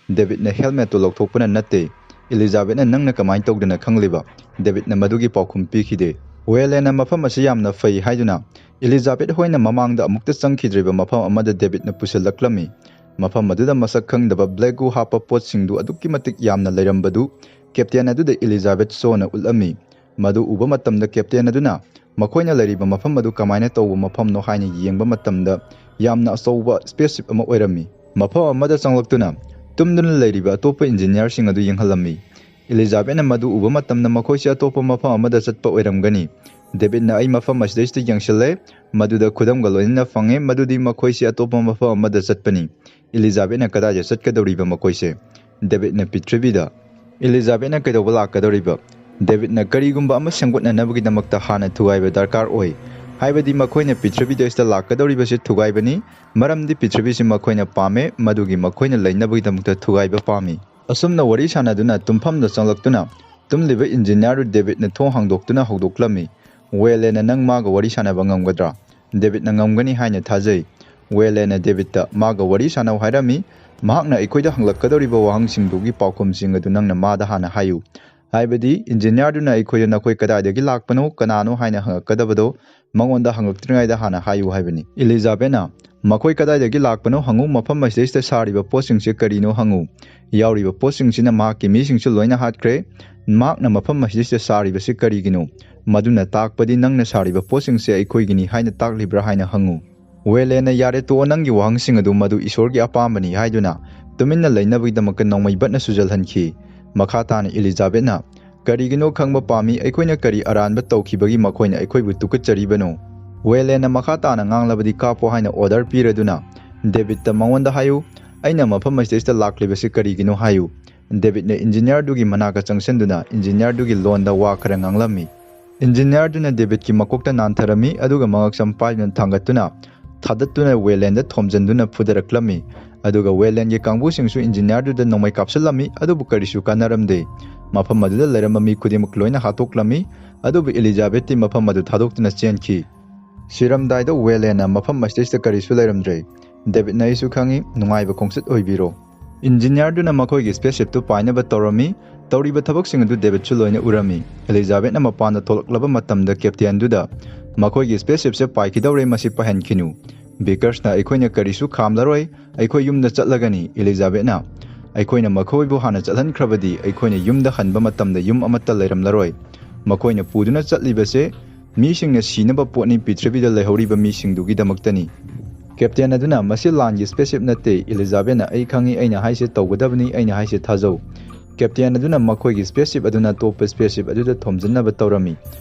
ꯗꯦꯕꯤꯠꯅ ꯍꯦꯜꯃꯦꯠꯇꯨ ꯂꯧꯊꯣꯛꯄꯅ ꯅꯠꯇꯦ, ꯏꯂꯤꯖꯥꯕꯦꯠꯅ, "ꯅꯪꯅ ꯀꯃꯥꯏꯅ ꯇꯧꯗꯅ ꯈꯪꯂꯤꯕ?" ꯗꯦꯕꯤꯠꯅ ꯃꯗꯨꯒꯤ ꯄꯥꯎꯈꯨꯝ ꯄꯤꯈꯤꯗꯦ꯫ ꯋꯦꯂꯦꯟꯅ ꯃꯐꯝ ꯑꯁꯤ ꯌꯥꯝꯅ ꯐꯩ ꯍꯥꯏꯗꯨꯅ ꯏꯂꯤꯖꯥꯕꯦꯠ ꯍꯣꯏꯅ ꯃꯃꯥꯡꯗ ꯑꯃꯨꯛꯇ ꯆꯪꯈꯤꯗ꯭ꯔꯤꯕ ꯃꯐꯝ ꯑꯃꯗ ꯗꯦꯕꯤꯠꯅ ꯄꯨꯁꯤꯜꯂꯛꯂꯝꯃꯤ꯫ ꯃꯐꯝ ꯑꯗꯨꯗ ꯃꯁꯛ ꯈꯪꯗꯕ ꯕ꯭ꯂꯦꯛ ꯒꯨ ꯍꯥꯞꯄ ꯄꯣꯠꯁꯤꯡꯗꯨ ꯑꯗꯨꯛꯀꯤ ꯃꯇꯤꯛ ꯌꯥꯝꯅ ꯂꯩꯔꯝꯕꯗꯨ ꯀꯦꯞꯇꯦꯟ ꯑꯗꯨꯗ ꯏꯂꯤꯖꯥꯕꯦꯠ ꯁꯣꯅ ꯎꯠꯂꯝꯃꯤ꯫ ꯃꯗꯨ ꯎꯕ ꯃꯇꯝꯗ ꯀꯦꯞꯇꯦꯟ ꯑꯗꯨꯅ ꯃꯈꯣꯏꯅ ꯂꯩꯔꯤꯕ ꯃꯐꯝ ꯑꯗꯨ ꯀꯃꯥꯏꯅ ꯇꯧꯕ ꯃꯐꯝꯅꯣ ꯍꯥꯏꯅ ꯌꯦꯡꯕ ꯃꯇꯝꯗ ꯌꯥꯝꯅ ꯑꯆꯧꯕ ꯁ꯭ꯄꯦꯁꯁꯤꯞ ꯑꯃ ꯑꯣꯏꯔꯝꯃꯤ꯫ ꯃꯐꯝ ꯑꯃꯗ ꯆꯪꯂꯛꯇꯨꯅ ꯇꯨꯝꯗꯨꯅ ꯂꯩꯔꯤꯕ ꯑꯇꯣꯞꯄ ꯏꯟꯖꯤꯅꯤꯌꯥꯔꯁꯤꯡ ꯑꯗꯨ ꯌꯦꯡꯍꯜꯂꯝꯃꯤ꯫ ꯏꯂꯤꯖꯥꯕꯦꯠꯅ ꯃꯗꯨ ꯎꯕ ꯃꯇꯝꯗ ꯃꯈꯣꯏꯁꯤ ꯑꯇꯣꯞꯄ ꯃꯐꯝ ꯑꯃꯗ ꯆꯠꯄ ꯑꯣꯏꯔꯝꯒꯅꯤ꯫ ꯗꯦꯕꯤꯠꯅ, "ꯑꯩ ꯃꯐꯝ ꯑꯁꯤꯗꯩꯁꯤꯗ ꯌꯦꯡꯁꯤꯜꯂꯦ, ꯃꯗꯨꯗ ꯈꯨꯗꯝꯒ ꯂꯣꯏꯅꯅ ꯐꯪꯉꯦ, ꯃꯗꯨꯗꯤ ꯃꯈꯣꯏꯁꯤ ꯑꯇꯣꯞꯄ ꯃꯐꯝ ꯑꯃꯗ ꯆꯠꯄꯅꯤ꯫ ꯏꯂꯤꯖꯥꯕꯦꯠꯅ ꯀꯗꯥꯏꯗ ꯆꯠꯀꯗꯧꯔꯤꯕ ꯃꯈꯣꯏꯁꯦ?" ꯗꯦꯕꯤꯠꯅ, "ꯄ꯭ꯔꯤꯊꯤꯕꯤꯗ꯫" "ꯏꯂꯤꯖꯥꯕꯦꯠꯅ ꯀꯩꯗꯧꯕ ꯂꯥꯛꯀꯗꯧꯔꯤꯕ?" ꯗꯦꯕꯤꯠꯅ, "ꯀꯔꯤꯒꯨꯝꯕ ꯑꯃ ꯁꯦꯝꯒꯠꯅꯅꯕꯒꯤꯗꯃꯛꯇ ꯍꯥꯟꯅ ꯊꯨꯒꯥꯏꯕ ꯗꯔꯀꯥꯔ ꯑꯣꯏ꯫ ꯍꯥꯏꯕꯗꯤ ꯃꯈꯣꯏꯅ ꯄ꯭ꯔꯤꯊꯤꯕꯤꯗ ꯂꯥꯛꯀꯗꯧꯔꯤꯕꯁꯤ ꯊꯨꯒꯥꯏꯕꯅꯤ, ꯃꯔꯝꯗꯤ ꯄ꯭ꯔꯤꯊꯤꯕꯤꯁꯤ ꯃꯈꯣꯏꯅ ꯄꯥꯝꯃꯦ, ꯃꯗꯨꯒꯤ ꯃꯈꯣꯏꯅ ꯂꯩꯅꯕꯒꯤꯗꯃꯛꯇ ꯊꯨꯒꯥꯏꯕ ꯄꯥꯝꯃꯤ꯫" ꯑꯁꯨꯝꯅ ꯋꯥꯔꯤ ꯁꯥꯟꯅꯗꯨꯅ ꯇꯨꯝꯐꯝꯗ ꯆꯪꯂꯛꯇꯨꯅ ꯇꯨꯝꯂꯤꯕ ꯏꯟꯖꯤꯅꯤꯌꯥꯔꯗꯨ ꯗꯦꯕꯤꯠꯅ ꯊꯣꯡ ꯍꯥꯡꯗꯣꯛꯇꯨꯅ ꯍꯧꯗꯣꯛꯂꯝꯃꯤ꯫ ꯋꯦꯂꯦꯟꯅ, "ꯅꯪ ꯃꯥꯒ ꯋꯥꯔꯤ ꯁꯥꯟꯅꯕ ꯉꯝꯒꯗ꯭ꯔꯥ?" ꯗꯦꯕꯤꯠꯅ, "ꯉꯝꯒꯅꯤ ꯍꯥꯏꯅ ꯊꯥꯖꯩ꯫" ꯋꯦꯂꯦꯟꯅ ꯗꯦꯕꯤꯠꯇ, "ꯃꯥꯒ ꯋꯥꯔꯤ ꯁꯥꯟꯅꯧ ꯍꯥꯏꯔꯝꯃꯤ꯫ ꯃꯍꯥꯛꯅ ꯑꯩꯈꯣꯏꯗ ꯍꯪꯂꯛꯀꯗꯧꯔꯤꯕ ꯋꯥꯍꯪꯁꯤꯡꯗꯨꯒꯤ ꯄꯥꯎꯈꯨꯝꯁꯤꯡ ꯑꯗꯨ ꯅꯪꯅ ꯃꯥꯗ ꯍꯥꯟꯅ ꯍꯥꯏꯌꯨ꯫ ꯍꯥꯏꯕꯗꯤ ꯏꯟꯖꯤꯅꯤꯌꯥꯔꯗꯨꯅ ꯑꯩꯈꯣꯏꯗ ꯅꯈꯣꯏ ꯀꯗꯥꯏꯗꯒꯤ ꯂꯥꯛꯄꯅꯣ, ꯀꯅꯥꯅꯣ ꯍꯥꯏꯅ ꯍꯪꯉꯛꯀꯗꯕꯗꯣ ꯃꯉꯣꯟꯗ ꯍꯪꯂꯛꯇ꯭ꯔꯤꯉꯩꯗ ꯍꯥꯟꯅ ꯍꯥꯏꯌꯨ" ꯍꯥꯏꯕꯅꯤ꯫ ꯏꯂꯤꯖꯥꯕꯦꯠꯅ, "ꯃꯈꯣꯏ ꯀꯗꯥꯏꯗꯒꯤ ꯂꯥꯛꯄꯅꯣ ꯍꯪꯉꯨ, ꯃꯐꯝ ꯑꯁꯤꯗꯩꯁꯤꯗ ꯁꯥꯔꯤꯕ ꯄꯣꯠꯁꯤꯡꯁꯦ ꯀꯔꯤꯅꯣ ꯍꯪꯉꯨ꯫ ꯌꯥꯎꯔꯤꯕ ꯄꯣꯠꯁꯤꯡꯁꯤꯅ ꯃꯍꯥꯛꯀꯤ ꯃꯤꯁꯤꯡꯁꯨ ꯂꯣꯏꯅ ꯍꯥꯠꯈ꯭ꯔꯦ꯫ ꯃꯍꯥꯛꯅ ꯃꯐꯝ ꯑꯁꯤꯗꯩꯁꯤꯗ ꯁꯥꯔꯤꯕꯁꯤ ꯀꯔꯤꯒꯤꯅꯣ? ꯃꯗꯨꯅ ꯇꯥꯛꯄꯗꯤ ꯅꯪꯅ ꯁꯥꯔꯤꯕ ꯄꯣꯠꯁꯤꯡꯁꯦ ꯑꯩꯈꯣꯏꯒꯤꯅꯤ ꯍꯥꯏꯅ ꯇꯥꯛꯂꯤꯕ꯭ꯔꯥ ꯍꯥꯏꯅ ꯍꯪꯉꯨ꯫" ꯋꯦꯂꯦꯟꯅ, "ꯌꯥꯔꯦ, ꯇꯣꯛꯑꯣ, ꯅꯪꯒꯤ ꯋꯥꯍꯪꯁꯤꯡ ꯑꯗꯨ ꯃꯗꯨ ꯏꯁꯣꯔꯒꯤ ꯑꯄꯥꯝꯕꯅꯤ" ꯍꯥꯏꯗꯨꯅ ꯇꯨꯃꯤꯟꯅ ꯂꯩꯅꯕꯒꯤꯗꯃꯛꯇ ꯅꯣꯡꯃꯩ ꯕꯠꯅ ꯁꯨꯖꯜꯍꯟꯈꯤ꯫ ꯃꯈꯥ ꯇꯥꯅ ꯏꯂꯤꯖꯥꯕꯦꯠꯅ, "ꯀꯔꯤꯒꯤꯅꯣ ꯈꯪꯕ ꯄꯥꯝꯃꯤ, ꯑꯩꯈꯣꯏꯅ ꯀꯔꯤ ꯑꯔꯥꯟꯕ ꯇꯧꯈꯤꯕꯒꯤ ꯃꯈꯣꯏꯅ ꯑꯩꯈꯣꯏꯕꯨ ꯇꯨꯀꯠꯆꯔꯤꯕꯅꯣ?" ꯋꯦꯂꯦꯟꯅ ꯃꯈꯥ ꯇꯥꯅ ꯉꯥꯡꯂꯕꯗꯤ ꯀꯥꯞꯄꯣ ꯍꯥꯏꯅ ꯑꯣꯔꯗꯔ ꯄꯤꯔꯗꯨꯅ ꯗꯦꯕꯤꯠꯇ, "ꯃꯉꯣꯟꯗ ꯍꯥꯏꯌꯨ, ꯑꯩꯅ ꯃꯐꯝ ꯑꯁꯤꯗꯩꯁꯤꯗ ꯂꯥꯛꯂꯤꯕꯁꯤ ꯀꯔꯤꯒꯤꯅꯣ ꯍꯥꯏꯌꯨ꯫" ꯗꯦꯕꯤꯠꯅ ꯏꯟꯖꯤꯅꯤꯌꯥꯔꯗꯨꯒꯤ ꯃꯅꯥꯛꯇ ꯆꯪꯁꯤꯟꯗꯨꯅ ꯏꯟꯖꯤꯅꯤꯌꯥꯔꯗꯨꯒꯤ ꯂꯣꯟꯗ ꯋꯥ ꯈꯔ ꯉꯥꯡꯂꯝꯃꯤ꯫ ꯏꯟꯖꯤꯅꯤꯌꯥꯔꯗꯨꯅ ꯗꯦꯕꯤꯠꯀꯤ ꯃꯀꯣꯛꯇ ꯅꯥꯟꯊꯔꯝꯃꯤ, ꯑꯗꯨꯒ ꯃꯉꯛꯁꯝ ꯄꯥꯏꯗꯨꯅ ꯊꯥꯡꯒꯠꯇꯨꯅ ꯊꯥꯗꯠꯇꯨꯅ ꯋꯦꯂꯦꯟꯗ ꯊꯣꯝꯖꯤꯟꯗꯨꯅ ꯐꯨꯗꯔꯛꯂꯝꯃꯤ꯫ ꯑꯗꯨꯒ ꯋꯦꯂꯦꯟꯒꯤ ꯀꯥꯡꯕꯨꯁꯤꯡꯁꯨ ꯏꯟꯖꯤꯅꯤꯌꯥꯔꯗꯨꯗ ꯅꯣꯡꯃꯩ ꯀꯥꯞꯁꯤꯜꯂꯝꯃꯤ, ꯑꯗꯨꯕꯨ ꯀꯔꯤꯁꯨ ꯀꯥꯟꯅꯔꯝꯗꯦ꯫ ꯃꯐꯝ ꯑꯗꯨꯗ ꯂꯩꯔꯝꯕ ꯃꯤ ꯈꯨꯗꯤꯡꯃꯛ ꯂꯣꯏꯅ ꯍꯥꯠꯇꯣꯛꯂꯝꯃꯤ, ꯑꯗꯨꯕꯨ ꯏꯂꯤꯖꯥꯕꯦꯠꯇꯤ ꯃꯐꯝ ꯑꯗꯨ ꯊꯥꯗꯣꯛꯇꯨꯅ ꯆꯦꯟꯈꯤ꯫ ꯁꯤꯔꯝꯗꯥꯏꯗ ꯋꯦꯂꯦꯟꯅ ꯃꯐꯝ ꯑꯁꯤꯗꯩꯁꯤꯗ ꯀꯔꯤꯁꯨ ꯂꯩꯔꯝꯗ꯭ꯔꯦ꯫ ꯗꯦꯕꯤꯠꯅ, "ꯑꯩꯁꯨ ꯈꯪꯏ, ꯅꯨꯡꯉꯥꯏꯕ ꯈꯣꯡꯆꯠ ꯑꯣꯏꯕꯤꯔꯣ꯫" ꯏꯟꯖꯤꯅꯤꯌꯥꯔꯗꯨꯅ ꯃꯈꯣꯏꯒꯤ ꯁ꯭ꯄꯦꯁꯁꯤꯞꯇꯨ ꯄꯥꯏꯅꯕ ꯇꯧꯔꯝꯃꯤ꯫ ꯇꯧꯔꯤꯕ ꯊꯕꯛꯁꯤꯡ ꯑꯗꯨ ꯗꯦꯕꯤꯠꯁꯨ ꯂꯣꯏꯅ ꯎꯔꯝꯃꯤ꯫ ꯑꯦꯂꯤꯖꯥꯕꯦꯠꯅ ꯃꯄꯥꯟꯗ ꯊꯣꯛꯂꯛꯂꯕ ꯃꯇꯝꯗ ꯀꯦꯞꯇꯦꯟꯗꯨꯗ, "ꯃꯈꯣꯏꯒꯤ ꯁ꯭ꯄꯦꯁꯁꯤꯞꯁꯦ ꯄꯥꯏꯈꯤꯗꯧꯔꯦ, ꯃꯁꯤ ꯄꯥꯏꯍꯟꯈꯤꯅꯨ꯫ ꯚꯤꯀꯔꯁꯅ ꯑꯩꯈꯣꯏꯅ ꯀꯔꯤꯁꯨ ꯈꯥꯝꯂꯔꯣꯏ, ꯑꯩꯈꯣꯏ ꯌꯨꯝꯗ ꯆꯠꯂꯒꯅꯤ꯫" ꯑꯦꯂꯤꯖꯥꯕꯦꯠꯅ, "ꯑꯩꯈꯣꯏꯅ ꯃꯈꯣꯏꯕꯨ ꯍꯥꯟꯅ ꯆꯠꯍꯟꯈ꯭ꯔꯕꯗꯤ ꯑꯩꯈꯣꯏꯅ ꯌꯨꯝꯗ ꯍꯟꯕ ꯃꯇꯝꯗ ꯌꯨꯝ ꯑꯃꯠꯇ ꯂꯩꯔꯝꯂꯔꯣꯏ꯫ ꯃꯈꯣꯏꯅ ꯄꯨꯗꯨꯅ ꯆꯠꯂꯤꯕꯁꯦ ꯃꯤꯁꯤꯡꯅ ꯁꯤꯅꯕ ꯄꯣꯠꯅꯤ, ꯄ꯭ꯔꯤꯊꯤꯕꯤꯗ ꯂꯩꯍꯧꯔꯤꯕ ꯃꯤꯁꯤꯡꯗꯨꯒꯤꯗꯃꯛꯇꯅꯤ꯫" ꯀꯦꯞꯇꯦꯟ ꯑꯗꯨꯅ, "ꯃꯁꯤ ꯂꯥꯟꯒꯤ ꯁ꯭ꯄꯦꯁꯁꯤꯞ ꯅꯠꯇꯦ꯫" ꯑꯦꯂꯤꯖꯥꯕꯦꯠꯅ, "ꯑꯩ ꯈꯪꯏ, ꯑꯩꯅ ꯍꯥꯏꯁꯦ ꯇꯧꯒꯗꯕꯅꯤ, ꯑꯩꯅ ꯍꯥꯏꯁꯦ ꯊꯥꯖꯧ꯫" ꯀꯦꯞꯇꯦꯟ ꯑꯗꯨꯅ ꯃꯈꯣꯏꯒꯤ ꯁ꯭ꯄꯦꯁꯁꯤꯞ ꯑꯗꯨꯅ ꯑꯇꯣꯞꯄ ꯁ꯭ꯄꯦꯁꯁꯤꯞ ꯑꯗꯨꯗ ꯊꯣꯝꯖꯤꯟꯅꯕ ꯇꯧꯔꯝꯃꯤ,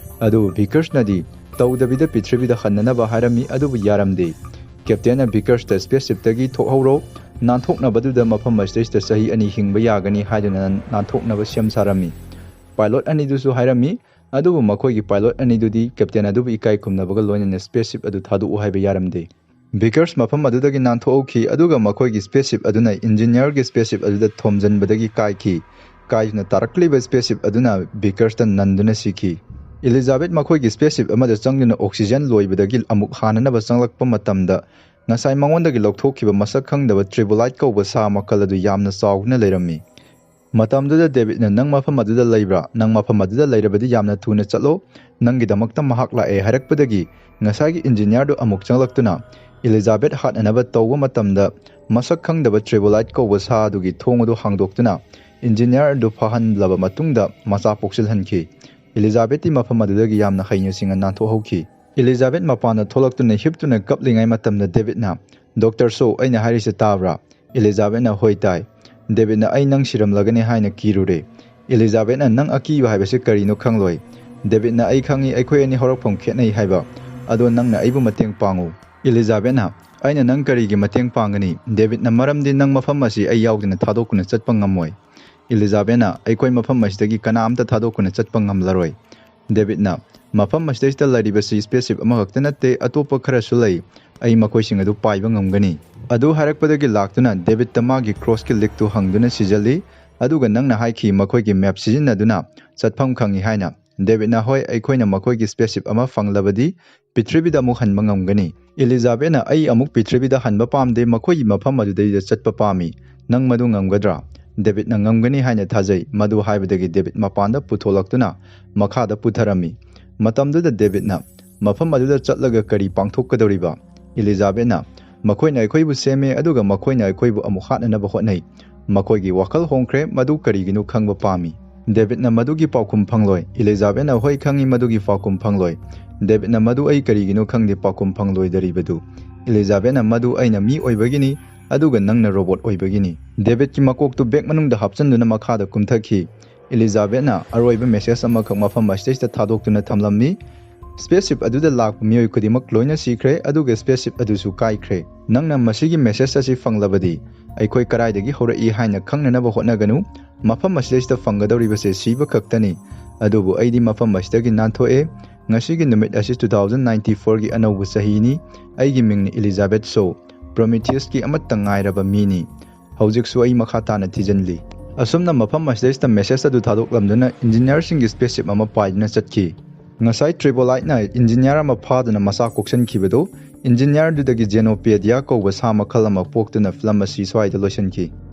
ꯑꯗꯨꯕꯨ ꯚꯤꯀꯔꯁꯅꯗꯤ ꯇꯧꯗꯕꯤꯗ ꯄ꯭ꯔꯤꯊꯤꯕꯤꯗ ꯍꯟꯅꯅꯕ ꯍꯥꯏꯔꯝꯃꯤ, ꯑꯗꯨꯕꯨ ꯌꯥꯔꯝꯗꯦ꯫ ꯀꯦꯞꯇꯦꯟꯅ ꯚꯤꯀꯔꯁꯇ "ꯁ꯭ꯄꯦꯁꯁꯤꯞꯇꯒꯤ ꯊꯣꯛꯍꯧꯔꯣ, ꯅꯥꯟꯊꯣꯛꯅꯕꯗꯨꯗ ꯃꯐꯝ ꯑꯁꯤꯗꯩꯁꯤꯗ ꯆꯍꯤ ꯑꯅꯤ ꯍꯤꯡꯕ ꯌꯥꯒꯅꯤ" ꯍꯥꯏꯗꯨꯅ ꯅꯥꯟꯊꯣꯛꯅꯕ ꯁꯦꯝ ꯁꯥꯔꯝꯃꯤ꯫ ꯄꯥꯏꯂꯣꯠ ꯑꯅꯤꯗꯨꯁꯨ ꯍꯥꯏꯔꯝꯃꯤ, ꯑꯗꯨꯕꯨ ꯃꯈꯣꯏꯒꯤ ꯄꯥꯏꯂꯣꯠ ꯑꯅꯤꯗꯨꯗꯤ ꯀꯦꯞꯇꯦꯟ ꯑꯗꯨꯕꯨ ꯏꯀꯥꯏ ꯈꯨꯝꯅꯕꯒ ꯂꯣꯏꯅꯅ ꯁ꯭ꯄꯦꯁꯁꯤꯞ ꯑꯗꯨ ꯊꯥꯗꯣꯛꯎ ꯍꯥꯏꯕ ꯌꯥꯔꯝꯗꯦ꯫ ꯚꯤꯀꯔꯁ ꯃꯐꯝ ꯑꯗꯨꯗꯒꯤ ꯅꯥꯟꯊꯣꯛꯍꯧꯈꯤ, ꯑꯗꯨꯒ ꯃꯈꯣꯏꯒꯤ ꯁ꯭ꯄꯦꯁꯁꯤꯞ ꯑꯗꯨꯅ ꯏꯟꯖꯤꯅꯤꯌꯔꯒꯤ ꯁ꯭ꯄꯦꯁꯁꯤꯞ ꯑꯗꯨꯗ ꯊꯣꯝꯖꯤꯟꯕꯗꯒꯤ ꯀꯥꯏꯈꯤ꯫ ꯀꯥꯏꯗꯨꯅ ꯇꯥꯔꯛꯂꯤꯕ ꯁ꯭ꯄꯦꯁꯁꯤꯞ ꯑꯗꯨꯅ ꯚꯤꯀꯔꯁꯇ ꯅꯟꯗꯨꯅ ꯁꯤꯈꯤ꯫ ꯑꯦꯂꯤꯖꯥꯕꯦꯠ ꯃꯈꯣꯏꯒꯤ ꯁ꯭ꯄꯦꯁꯁꯤꯞ ꯑꯃꯗ ꯆꯪꯗꯨꯅ ꯑꯣꯛꯁꯤꯖꯦꯟ ꯂꯣꯏꯕꯗꯒꯤ ꯑꯃꯨꯛ ꯍꯥꯟꯅꯅꯕ ꯆꯪꯂꯛꯄ ꯃꯇꯝꯗ, ꯉꯁꯥꯏ ꯃꯉꯣꯟꯗꯒꯤ ꯂꯧꯊꯣꯛꯈꯤꯕ ꯃꯁꯛ ꯈꯪꯗꯕ ꯇ꯭ꯔꯤꯕꯣꯂꯥꯏꯠ ꯀꯧꯕ ꯁꯥ ꯃꯈꯜ ꯑꯗꯨ ꯌꯥꯝꯅ ꯆꯥꯎꯗꯨꯅ ꯂꯩꯔꯝꯃꯤ꯫ ꯃꯇꯝꯗꯨꯗ ꯗꯦꯕꯤꯠꯅ, "ꯅꯪ ꯃꯐꯝ ꯑꯗꯨꯗ ꯂꯩꯕ꯭ꯔꯥ? ꯅꯪ ꯃꯐꯝ ꯑꯗꯨꯗ ꯂꯩꯔꯕꯗꯤ ꯌꯥꯝꯅ ꯊꯨꯅ ꯆꯠꯂꯣ, ꯅꯪꯒꯤꯗꯃꯛꯇ ꯃꯍꯥꯛ ꯂꯥꯛꯑꯦ" ꯍꯥꯏꯔꯛꯄꯗꯒꯤ, ꯉꯁꯥꯏꯒꯤ ꯏꯟꯖꯤꯅꯤꯌꯔꯗꯨ ꯑꯃꯨꯛ ꯆꯪꯂꯛꯇꯨꯅ, ꯑꯦꯂꯤꯖꯥꯕꯦꯠ ꯍꯥꯠꯅꯅꯕ ꯇꯧꯕ ꯃꯇꯝꯗ, ꯃꯁꯛ ꯈꯪꯗꯕ ꯇ꯭ꯔꯤꯕꯣꯂꯥꯏꯠ ꯀꯧꯕ ꯁꯥ ꯑꯗꯨꯒꯤ ꯊꯣꯡ ꯑꯗꯨ ꯍꯥꯡꯗꯣꯛꯇꯨꯅ, ꯏꯟꯖꯤꯅꯤꯌꯔ ꯑꯗꯨ ꯐꯍꯜꯂꯕ ꯃꯇꯨꯡꯗ ꯃꯆꯥ ꯄꯣꯛꯁꯤꯜꯍꯟꯈꯤ꯫ ꯑꯦꯂꯤꯖꯥꯕꯦꯠꯇꯤ ꯃꯐꯝ ꯑꯗꯨꯗꯒꯤ ꯌꯥꯝꯅ ꯍꯩꯅ ꯁꯤꯡꯅ ꯅꯥꯟꯊꯣꯛꯍꯧꯈꯤ꯫ ꯑꯦꯂꯤꯖꯥꯕꯦꯠ ꯃꯄꯥꯟꯗ ꯊꯣꯛꯂꯛꯇꯨꯅ ꯍꯤꯞꯇꯨꯅ ꯀꯞꯂꯤꯉꯩ ꯃꯇꯝꯗ ꯗꯦꯕꯤꯠꯅ, "ꯗꯣꯛꯇꯔ ꯁꯣ, ꯑꯩꯅ ꯍꯥꯏꯔꯤꯁꯦ ꯇꯥꯕ꯭ꯔꯥ?" ꯑꯦꯂꯤꯖꯥꯕꯦꯠꯅ, "ꯍꯣꯏ, ꯇꯥꯏ꯫" ꯗꯦꯕꯤꯠꯅ, "ꯑꯩ ꯅꯪ ꯁꯤꯔꯝꯂꯒꯅꯤ ꯍꯥꯏꯅ ꯀꯤꯔꯨꯔꯦ꯫" ꯑꯦꯂꯤꯖꯥꯕꯦꯠꯅ, "ꯅꯪ ꯑꯀꯤꯕ ꯍꯥꯏꯕꯁꯤ ꯀꯔꯤꯅꯣ ꯈꯪꯂꯣꯏ꯫" ꯗꯦꯕꯤꯠꯅ, "ꯑꯩ ꯈꯪꯏ, ꯑꯩꯈꯣꯏ ꯑꯅꯤ ꯍꯧꯔꯛꯐꯝ ꯈꯦꯠꯅꯩ ꯍꯥꯏꯕ꯫ ꯑꯗꯣ ꯅꯪꯅ ꯑꯩꯕꯨ ꯃꯇꯦꯡ ꯄꯥꯡꯉꯨ꯫" ꯑꯦꯂꯤꯖꯥꯕꯦꯠꯅ, "ꯑꯩꯅ ꯅꯪ ꯀꯔꯤꯒꯤ ꯃꯇꯦꯡ ꯄꯥꯡꯒꯅꯤ?" ꯗꯦꯕꯤꯠꯅ, "ꯃꯔꯝꯗꯤ ꯅꯪ ꯃꯐꯝ ꯑꯁꯤ ꯑꯩ ꯌꯥꯎꯗꯅ ꯊꯥꯗꯣꯛꯇꯨꯅ ꯆꯠꯄ ꯉꯝꯃꯣꯏ꯫" ꯑꯦꯂꯤꯖꯥꯕꯦꯠꯅ, "ꯑꯩꯈꯣꯏ ꯃꯐꯝ ꯑꯁꯤꯗꯒꯤ ꯀꯅꯥꯝꯇ ꯊꯥꯗꯣꯛꯇꯨꯅ ꯆꯠꯄ ꯉꯝꯂꯔꯣꯏ꯫" ꯗꯦꯕꯤꯠꯅ, "ꯃꯐꯝ ꯑꯁꯤꯗꯩꯁꯤꯗ ꯂꯩꯔꯤꯕꯁꯤ ꯁ꯭ꯄꯦꯁꯁꯤꯞ ꯑꯃꯈꯛꯇ ꯅꯠꯇꯦ, ꯑꯇꯣꯞꯄ ꯈꯔꯁꯨ ꯂꯩ꯫ ꯑꯩ ꯃꯈꯣꯏꯁꯤꯡ ꯑꯗꯨ ꯄꯥꯏꯕ ꯉꯝꯒꯅꯤ꯫" ꯑꯗꯨ ꯍꯥꯏꯔꯛꯄꯗꯒꯤ ꯂꯥꯛꯇꯨꯅ ꯗꯦꯕꯤꯠꯇ ꯃꯥꯒꯤ ꯀ꯭ꯔꯣꯁꯀꯤ ꯂꯤꯛꯇꯨ ꯍꯪꯗꯨꯅ ꯁꯤꯖꯜꯂꯤ, ꯑꯗꯨꯒ ꯅꯪꯅ ꯍꯥꯏꯈꯤ ꯃꯈꯣꯏꯒꯤ ꯃꯦꯞ ꯁꯤꯖꯤꯟꯅꯗꯨꯅ ꯆꯠꯐꯝ ꯈꯪꯏ ꯍꯥꯏꯅ꯫ ꯗꯦꯕꯤꯠꯅ, "ꯍꯣꯏ, ꯑꯩꯈꯣꯏꯅ ꯃꯈꯣꯏꯒꯤ ꯁ꯭ꯄꯦꯁꯁꯤꯞ ꯑꯃ ꯐꯪꯂꯕꯗꯤ ꯄ꯭ꯔꯤꯊꯤꯕꯤꯗ ꯑꯃꯨꯛ ꯍꯟꯕ ꯉꯝꯒꯅꯤ꯫" ꯑꯦꯂꯤꯖꯥꯕꯦꯠꯅ, "ꯑꯩ ꯑꯃꯨꯛ ꯄ꯭ꯔꯤꯊꯤꯕꯤꯗ ꯍꯟꯕ ꯄꯥꯝꯗꯦ, ꯃꯈꯣꯏꯒꯤ ꯃꯐꯝ ꯑꯗꯨꯗꯩꯗ ꯆꯠꯄ ꯄꯥꯝꯃꯤ꯫ ꯅꯪ ꯃꯗꯨ ꯉꯝꯒꯗ꯭ꯔꯥ?" ꯗꯦꯕꯤꯠꯅ ꯉꯝꯒꯅꯤ ꯍꯥꯏꯅ ꯊꯥꯖꯩ꯫ ꯃꯗꯨ ꯍꯥꯏꯕꯗꯒꯤ ꯗꯦꯕꯤꯠ ꯃꯄꯥꯟꯗ ꯄꯨꯊꯣꯛꯂꯛꯇꯨꯅ ꯃꯈꯥꯗ ꯄꯨꯊꯔꯝꯃꯤ꯫ ꯃꯇꯝꯗꯨꯗ ꯗꯦꯕꯤꯠꯅ ꯃꯐꯝ ꯑꯗꯨꯗ ꯆꯠꯂꯒ ꯀꯔꯤ ꯄꯥꯡꯊꯣꯛꯀꯗꯧꯔꯤꯕ? ꯏꯂꯤꯖꯥꯕꯦꯠꯅ, "ꯃꯈꯣꯏꯅ ꯑꯩꯈꯣꯏꯕꯨ ꯁꯦꯝꯃꯦ, ꯑꯗꯨꯒ ꯃꯈꯣꯏꯅ ꯑꯩꯈꯣꯏꯕꯨ ꯑꯃꯨꯛ ꯍꯥꯠꯅꯅꯕ ꯍꯣꯠꯅꯩ꯫ ꯃꯈꯣꯏꯒꯤ ꯋꯥꯈꯜ ꯍꯣꯡꯈ꯭ꯔꯦ, ꯃꯗꯨ ꯀꯔꯤꯒꯤꯅꯣ ꯈꯪꯕ ꯄꯥꯝꯃꯤ꯫" ꯗꯦꯕꯤꯠꯅ ꯃꯗꯨꯒꯤ ꯄꯥꯎꯈꯨꯝ ꯐꯪꯂꯣꯏ꯫ ꯏꯂꯤꯖꯥꯕꯦꯠꯅ, "ꯍꯣꯏ, ꯈꯪꯉꯤ, ꯃꯗꯨꯒꯤ ꯄꯥꯎꯈꯨꯝ ꯐꯪꯂꯣꯏ꯫" ꯗꯦꯕꯤꯠꯅ, "ꯃꯗꯨ ꯑꯩ ꯀꯔꯤꯒꯤꯅꯣ ꯈꯪꯗꯦ ꯄꯥꯎꯈꯨꯝ ꯐꯪꯂꯣꯏꯗꯧꯔꯤꯕꯗꯨ꯫" ꯏꯂꯤꯖꯥꯕꯦꯠꯅ, "ꯃꯗꯨ ꯑꯩꯅ ꯃꯤ ꯑꯣꯏꯕꯒꯤꯅꯤ, ꯑꯗꯨꯒ ꯅꯪꯅ ꯔꯣꯕꯣꯠ ꯑꯣꯏꯕꯒꯤꯅꯤ꯫" ꯗꯦꯕꯤꯠꯀꯤ ꯃꯀꯣꯛꯇꯨ ꯕꯦꯒ ꯃꯅꯨꯡꯗ ꯍꯥꯞꯆꯤꯟꯗꯨꯅ ꯃꯈꯥꯗ ꯀꯨꯝꯊꯈꯤ꯫ ꯏꯂꯤꯖꯥꯕꯦꯠꯅ ꯑꯔꯣꯏꯕ ꯃꯦꯁꯦꯖ ꯑꯃꯈꯛ ꯃꯐꯝ ꯑꯁꯤꯗꯩꯁꯤꯗ ꯊꯥꯗꯣꯛꯇꯨꯅ ꯊꯝꯂꯝꯃꯤ꯫ ꯁ꯭ꯄꯦꯁꯁꯤꯞ ꯑꯗꯨꯗ ꯂꯥꯛꯄ ꯃꯤꯑꯣꯏ ꯈꯨꯗꯤꯡꯃꯛ ꯂꯣꯏꯅ ꯁꯤꯈ꯭ꯔꯦ, ꯑꯗꯨꯒ ꯁ꯭ꯄꯦꯁꯁꯤꯞ ꯑꯗꯨꯁꯨ ꯀꯥꯏꯈ꯭ꯔꯦ꯫ ꯅꯪꯅ ꯃꯁꯤꯒꯤ ꯃꯦꯁꯦꯖ ꯑꯁꯤ ꯐꯪꯂꯕꯗꯤ, ꯑꯩꯈꯣꯏ ꯀꯗꯥꯏꯗꯒꯤ ꯍꯧꯔꯛꯏ ꯍꯥꯏꯅ ꯈꯪꯅꯅꯕ ꯍꯣꯠꯅꯒꯅꯨ꯫ ꯃꯐꯝ ꯑꯁꯤꯗꯩꯁꯤꯗ ꯐꯪꯒꯗꯧꯔꯤꯕꯁꯦ ꯁꯤꯕ ꯈꯛꯇꯅꯤ꯫ ꯑꯗꯨꯕꯨ ꯑꯩꯗꯤ ꯃꯐꯝ ꯑꯁꯤꯗꯒꯤ ꯅꯥꯟꯊꯣꯛꯑꯦ꯫ ꯉꯁꯤꯒꯤ ꯅꯨꯃꯤꯠ ꯑꯁꯤ two thousand ninety fourꯒꯤ ꯑꯅꯧꯕ ꯆꯍꯤꯅꯤ꯫ ꯑꯩꯒꯤ ꯃꯤꯡꯅ ꯏꯂꯤꯖꯥꯕꯦꯠ ꯁꯣ, ꯄ꯭ꯔꯣꯃꯤꯊꯤꯌꯁꯀꯤ ꯑꯃꯠꯇ ꯉꯥꯏꯔꯕ ꯃꯤꯅꯤ꯫ ꯍꯧꯖꯤꯛꯁꯨ ꯑꯩ ꯃꯈꯥ ꯇꯥꯅ ꯊꯤꯖꯤꯜꯂꯤ꯫ ꯑꯁꯨꯝꯅ ꯃꯐꯝ ꯑꯁꯤꯗꯩꯁꯤꯗ ꯃꯦꯁꯦꯖ ꯑꯗꯨ ꯊꯥꯗꯣꯛꯂꯝꯗꯨꯅ ꯏꯟꯖꯤꯅꯤꯌꯔꯁꯤꯡꯒꯤ ꯁ꯭ꯄꯦꯁꯁꯤꯞ ꯑꯃ ꯄꯥꯏꯗꯨꯅ ꯆꯠꯈꯤ꯫ ꯉꯁꯥꯏ ꯇ꯭ꯔꯤꯕꯣꯂꯥꯏꯠꯅ ꯏꯟꯖꯤꯅꯤꯌꯔ ꯑꯃ ꯐꯥꯗꯨꯅ ꯃꯆꯥ ꯀꯣꯛꯁꯟꯈꯤꯕꯗꯨ, ꯏꯟꯖꯤꯅꯤꯌꯔꯗꯨꯗꯒꯤ ꯖꯦꯅꯣꯄꯦꯗꯤꯌꯥ ꯀꯧꯕ ꯁꯥ ꯃꯈꯜ ꯑꯃ ꯄꯣꯛꯇꯨꯅ ꯐꯤꯂꯝ ꯑꯁꯤ ꯁ꯭ꯋꯥꯏꯗ ꯂꯣꯏꯁꯤꯟꯈꯤ꯫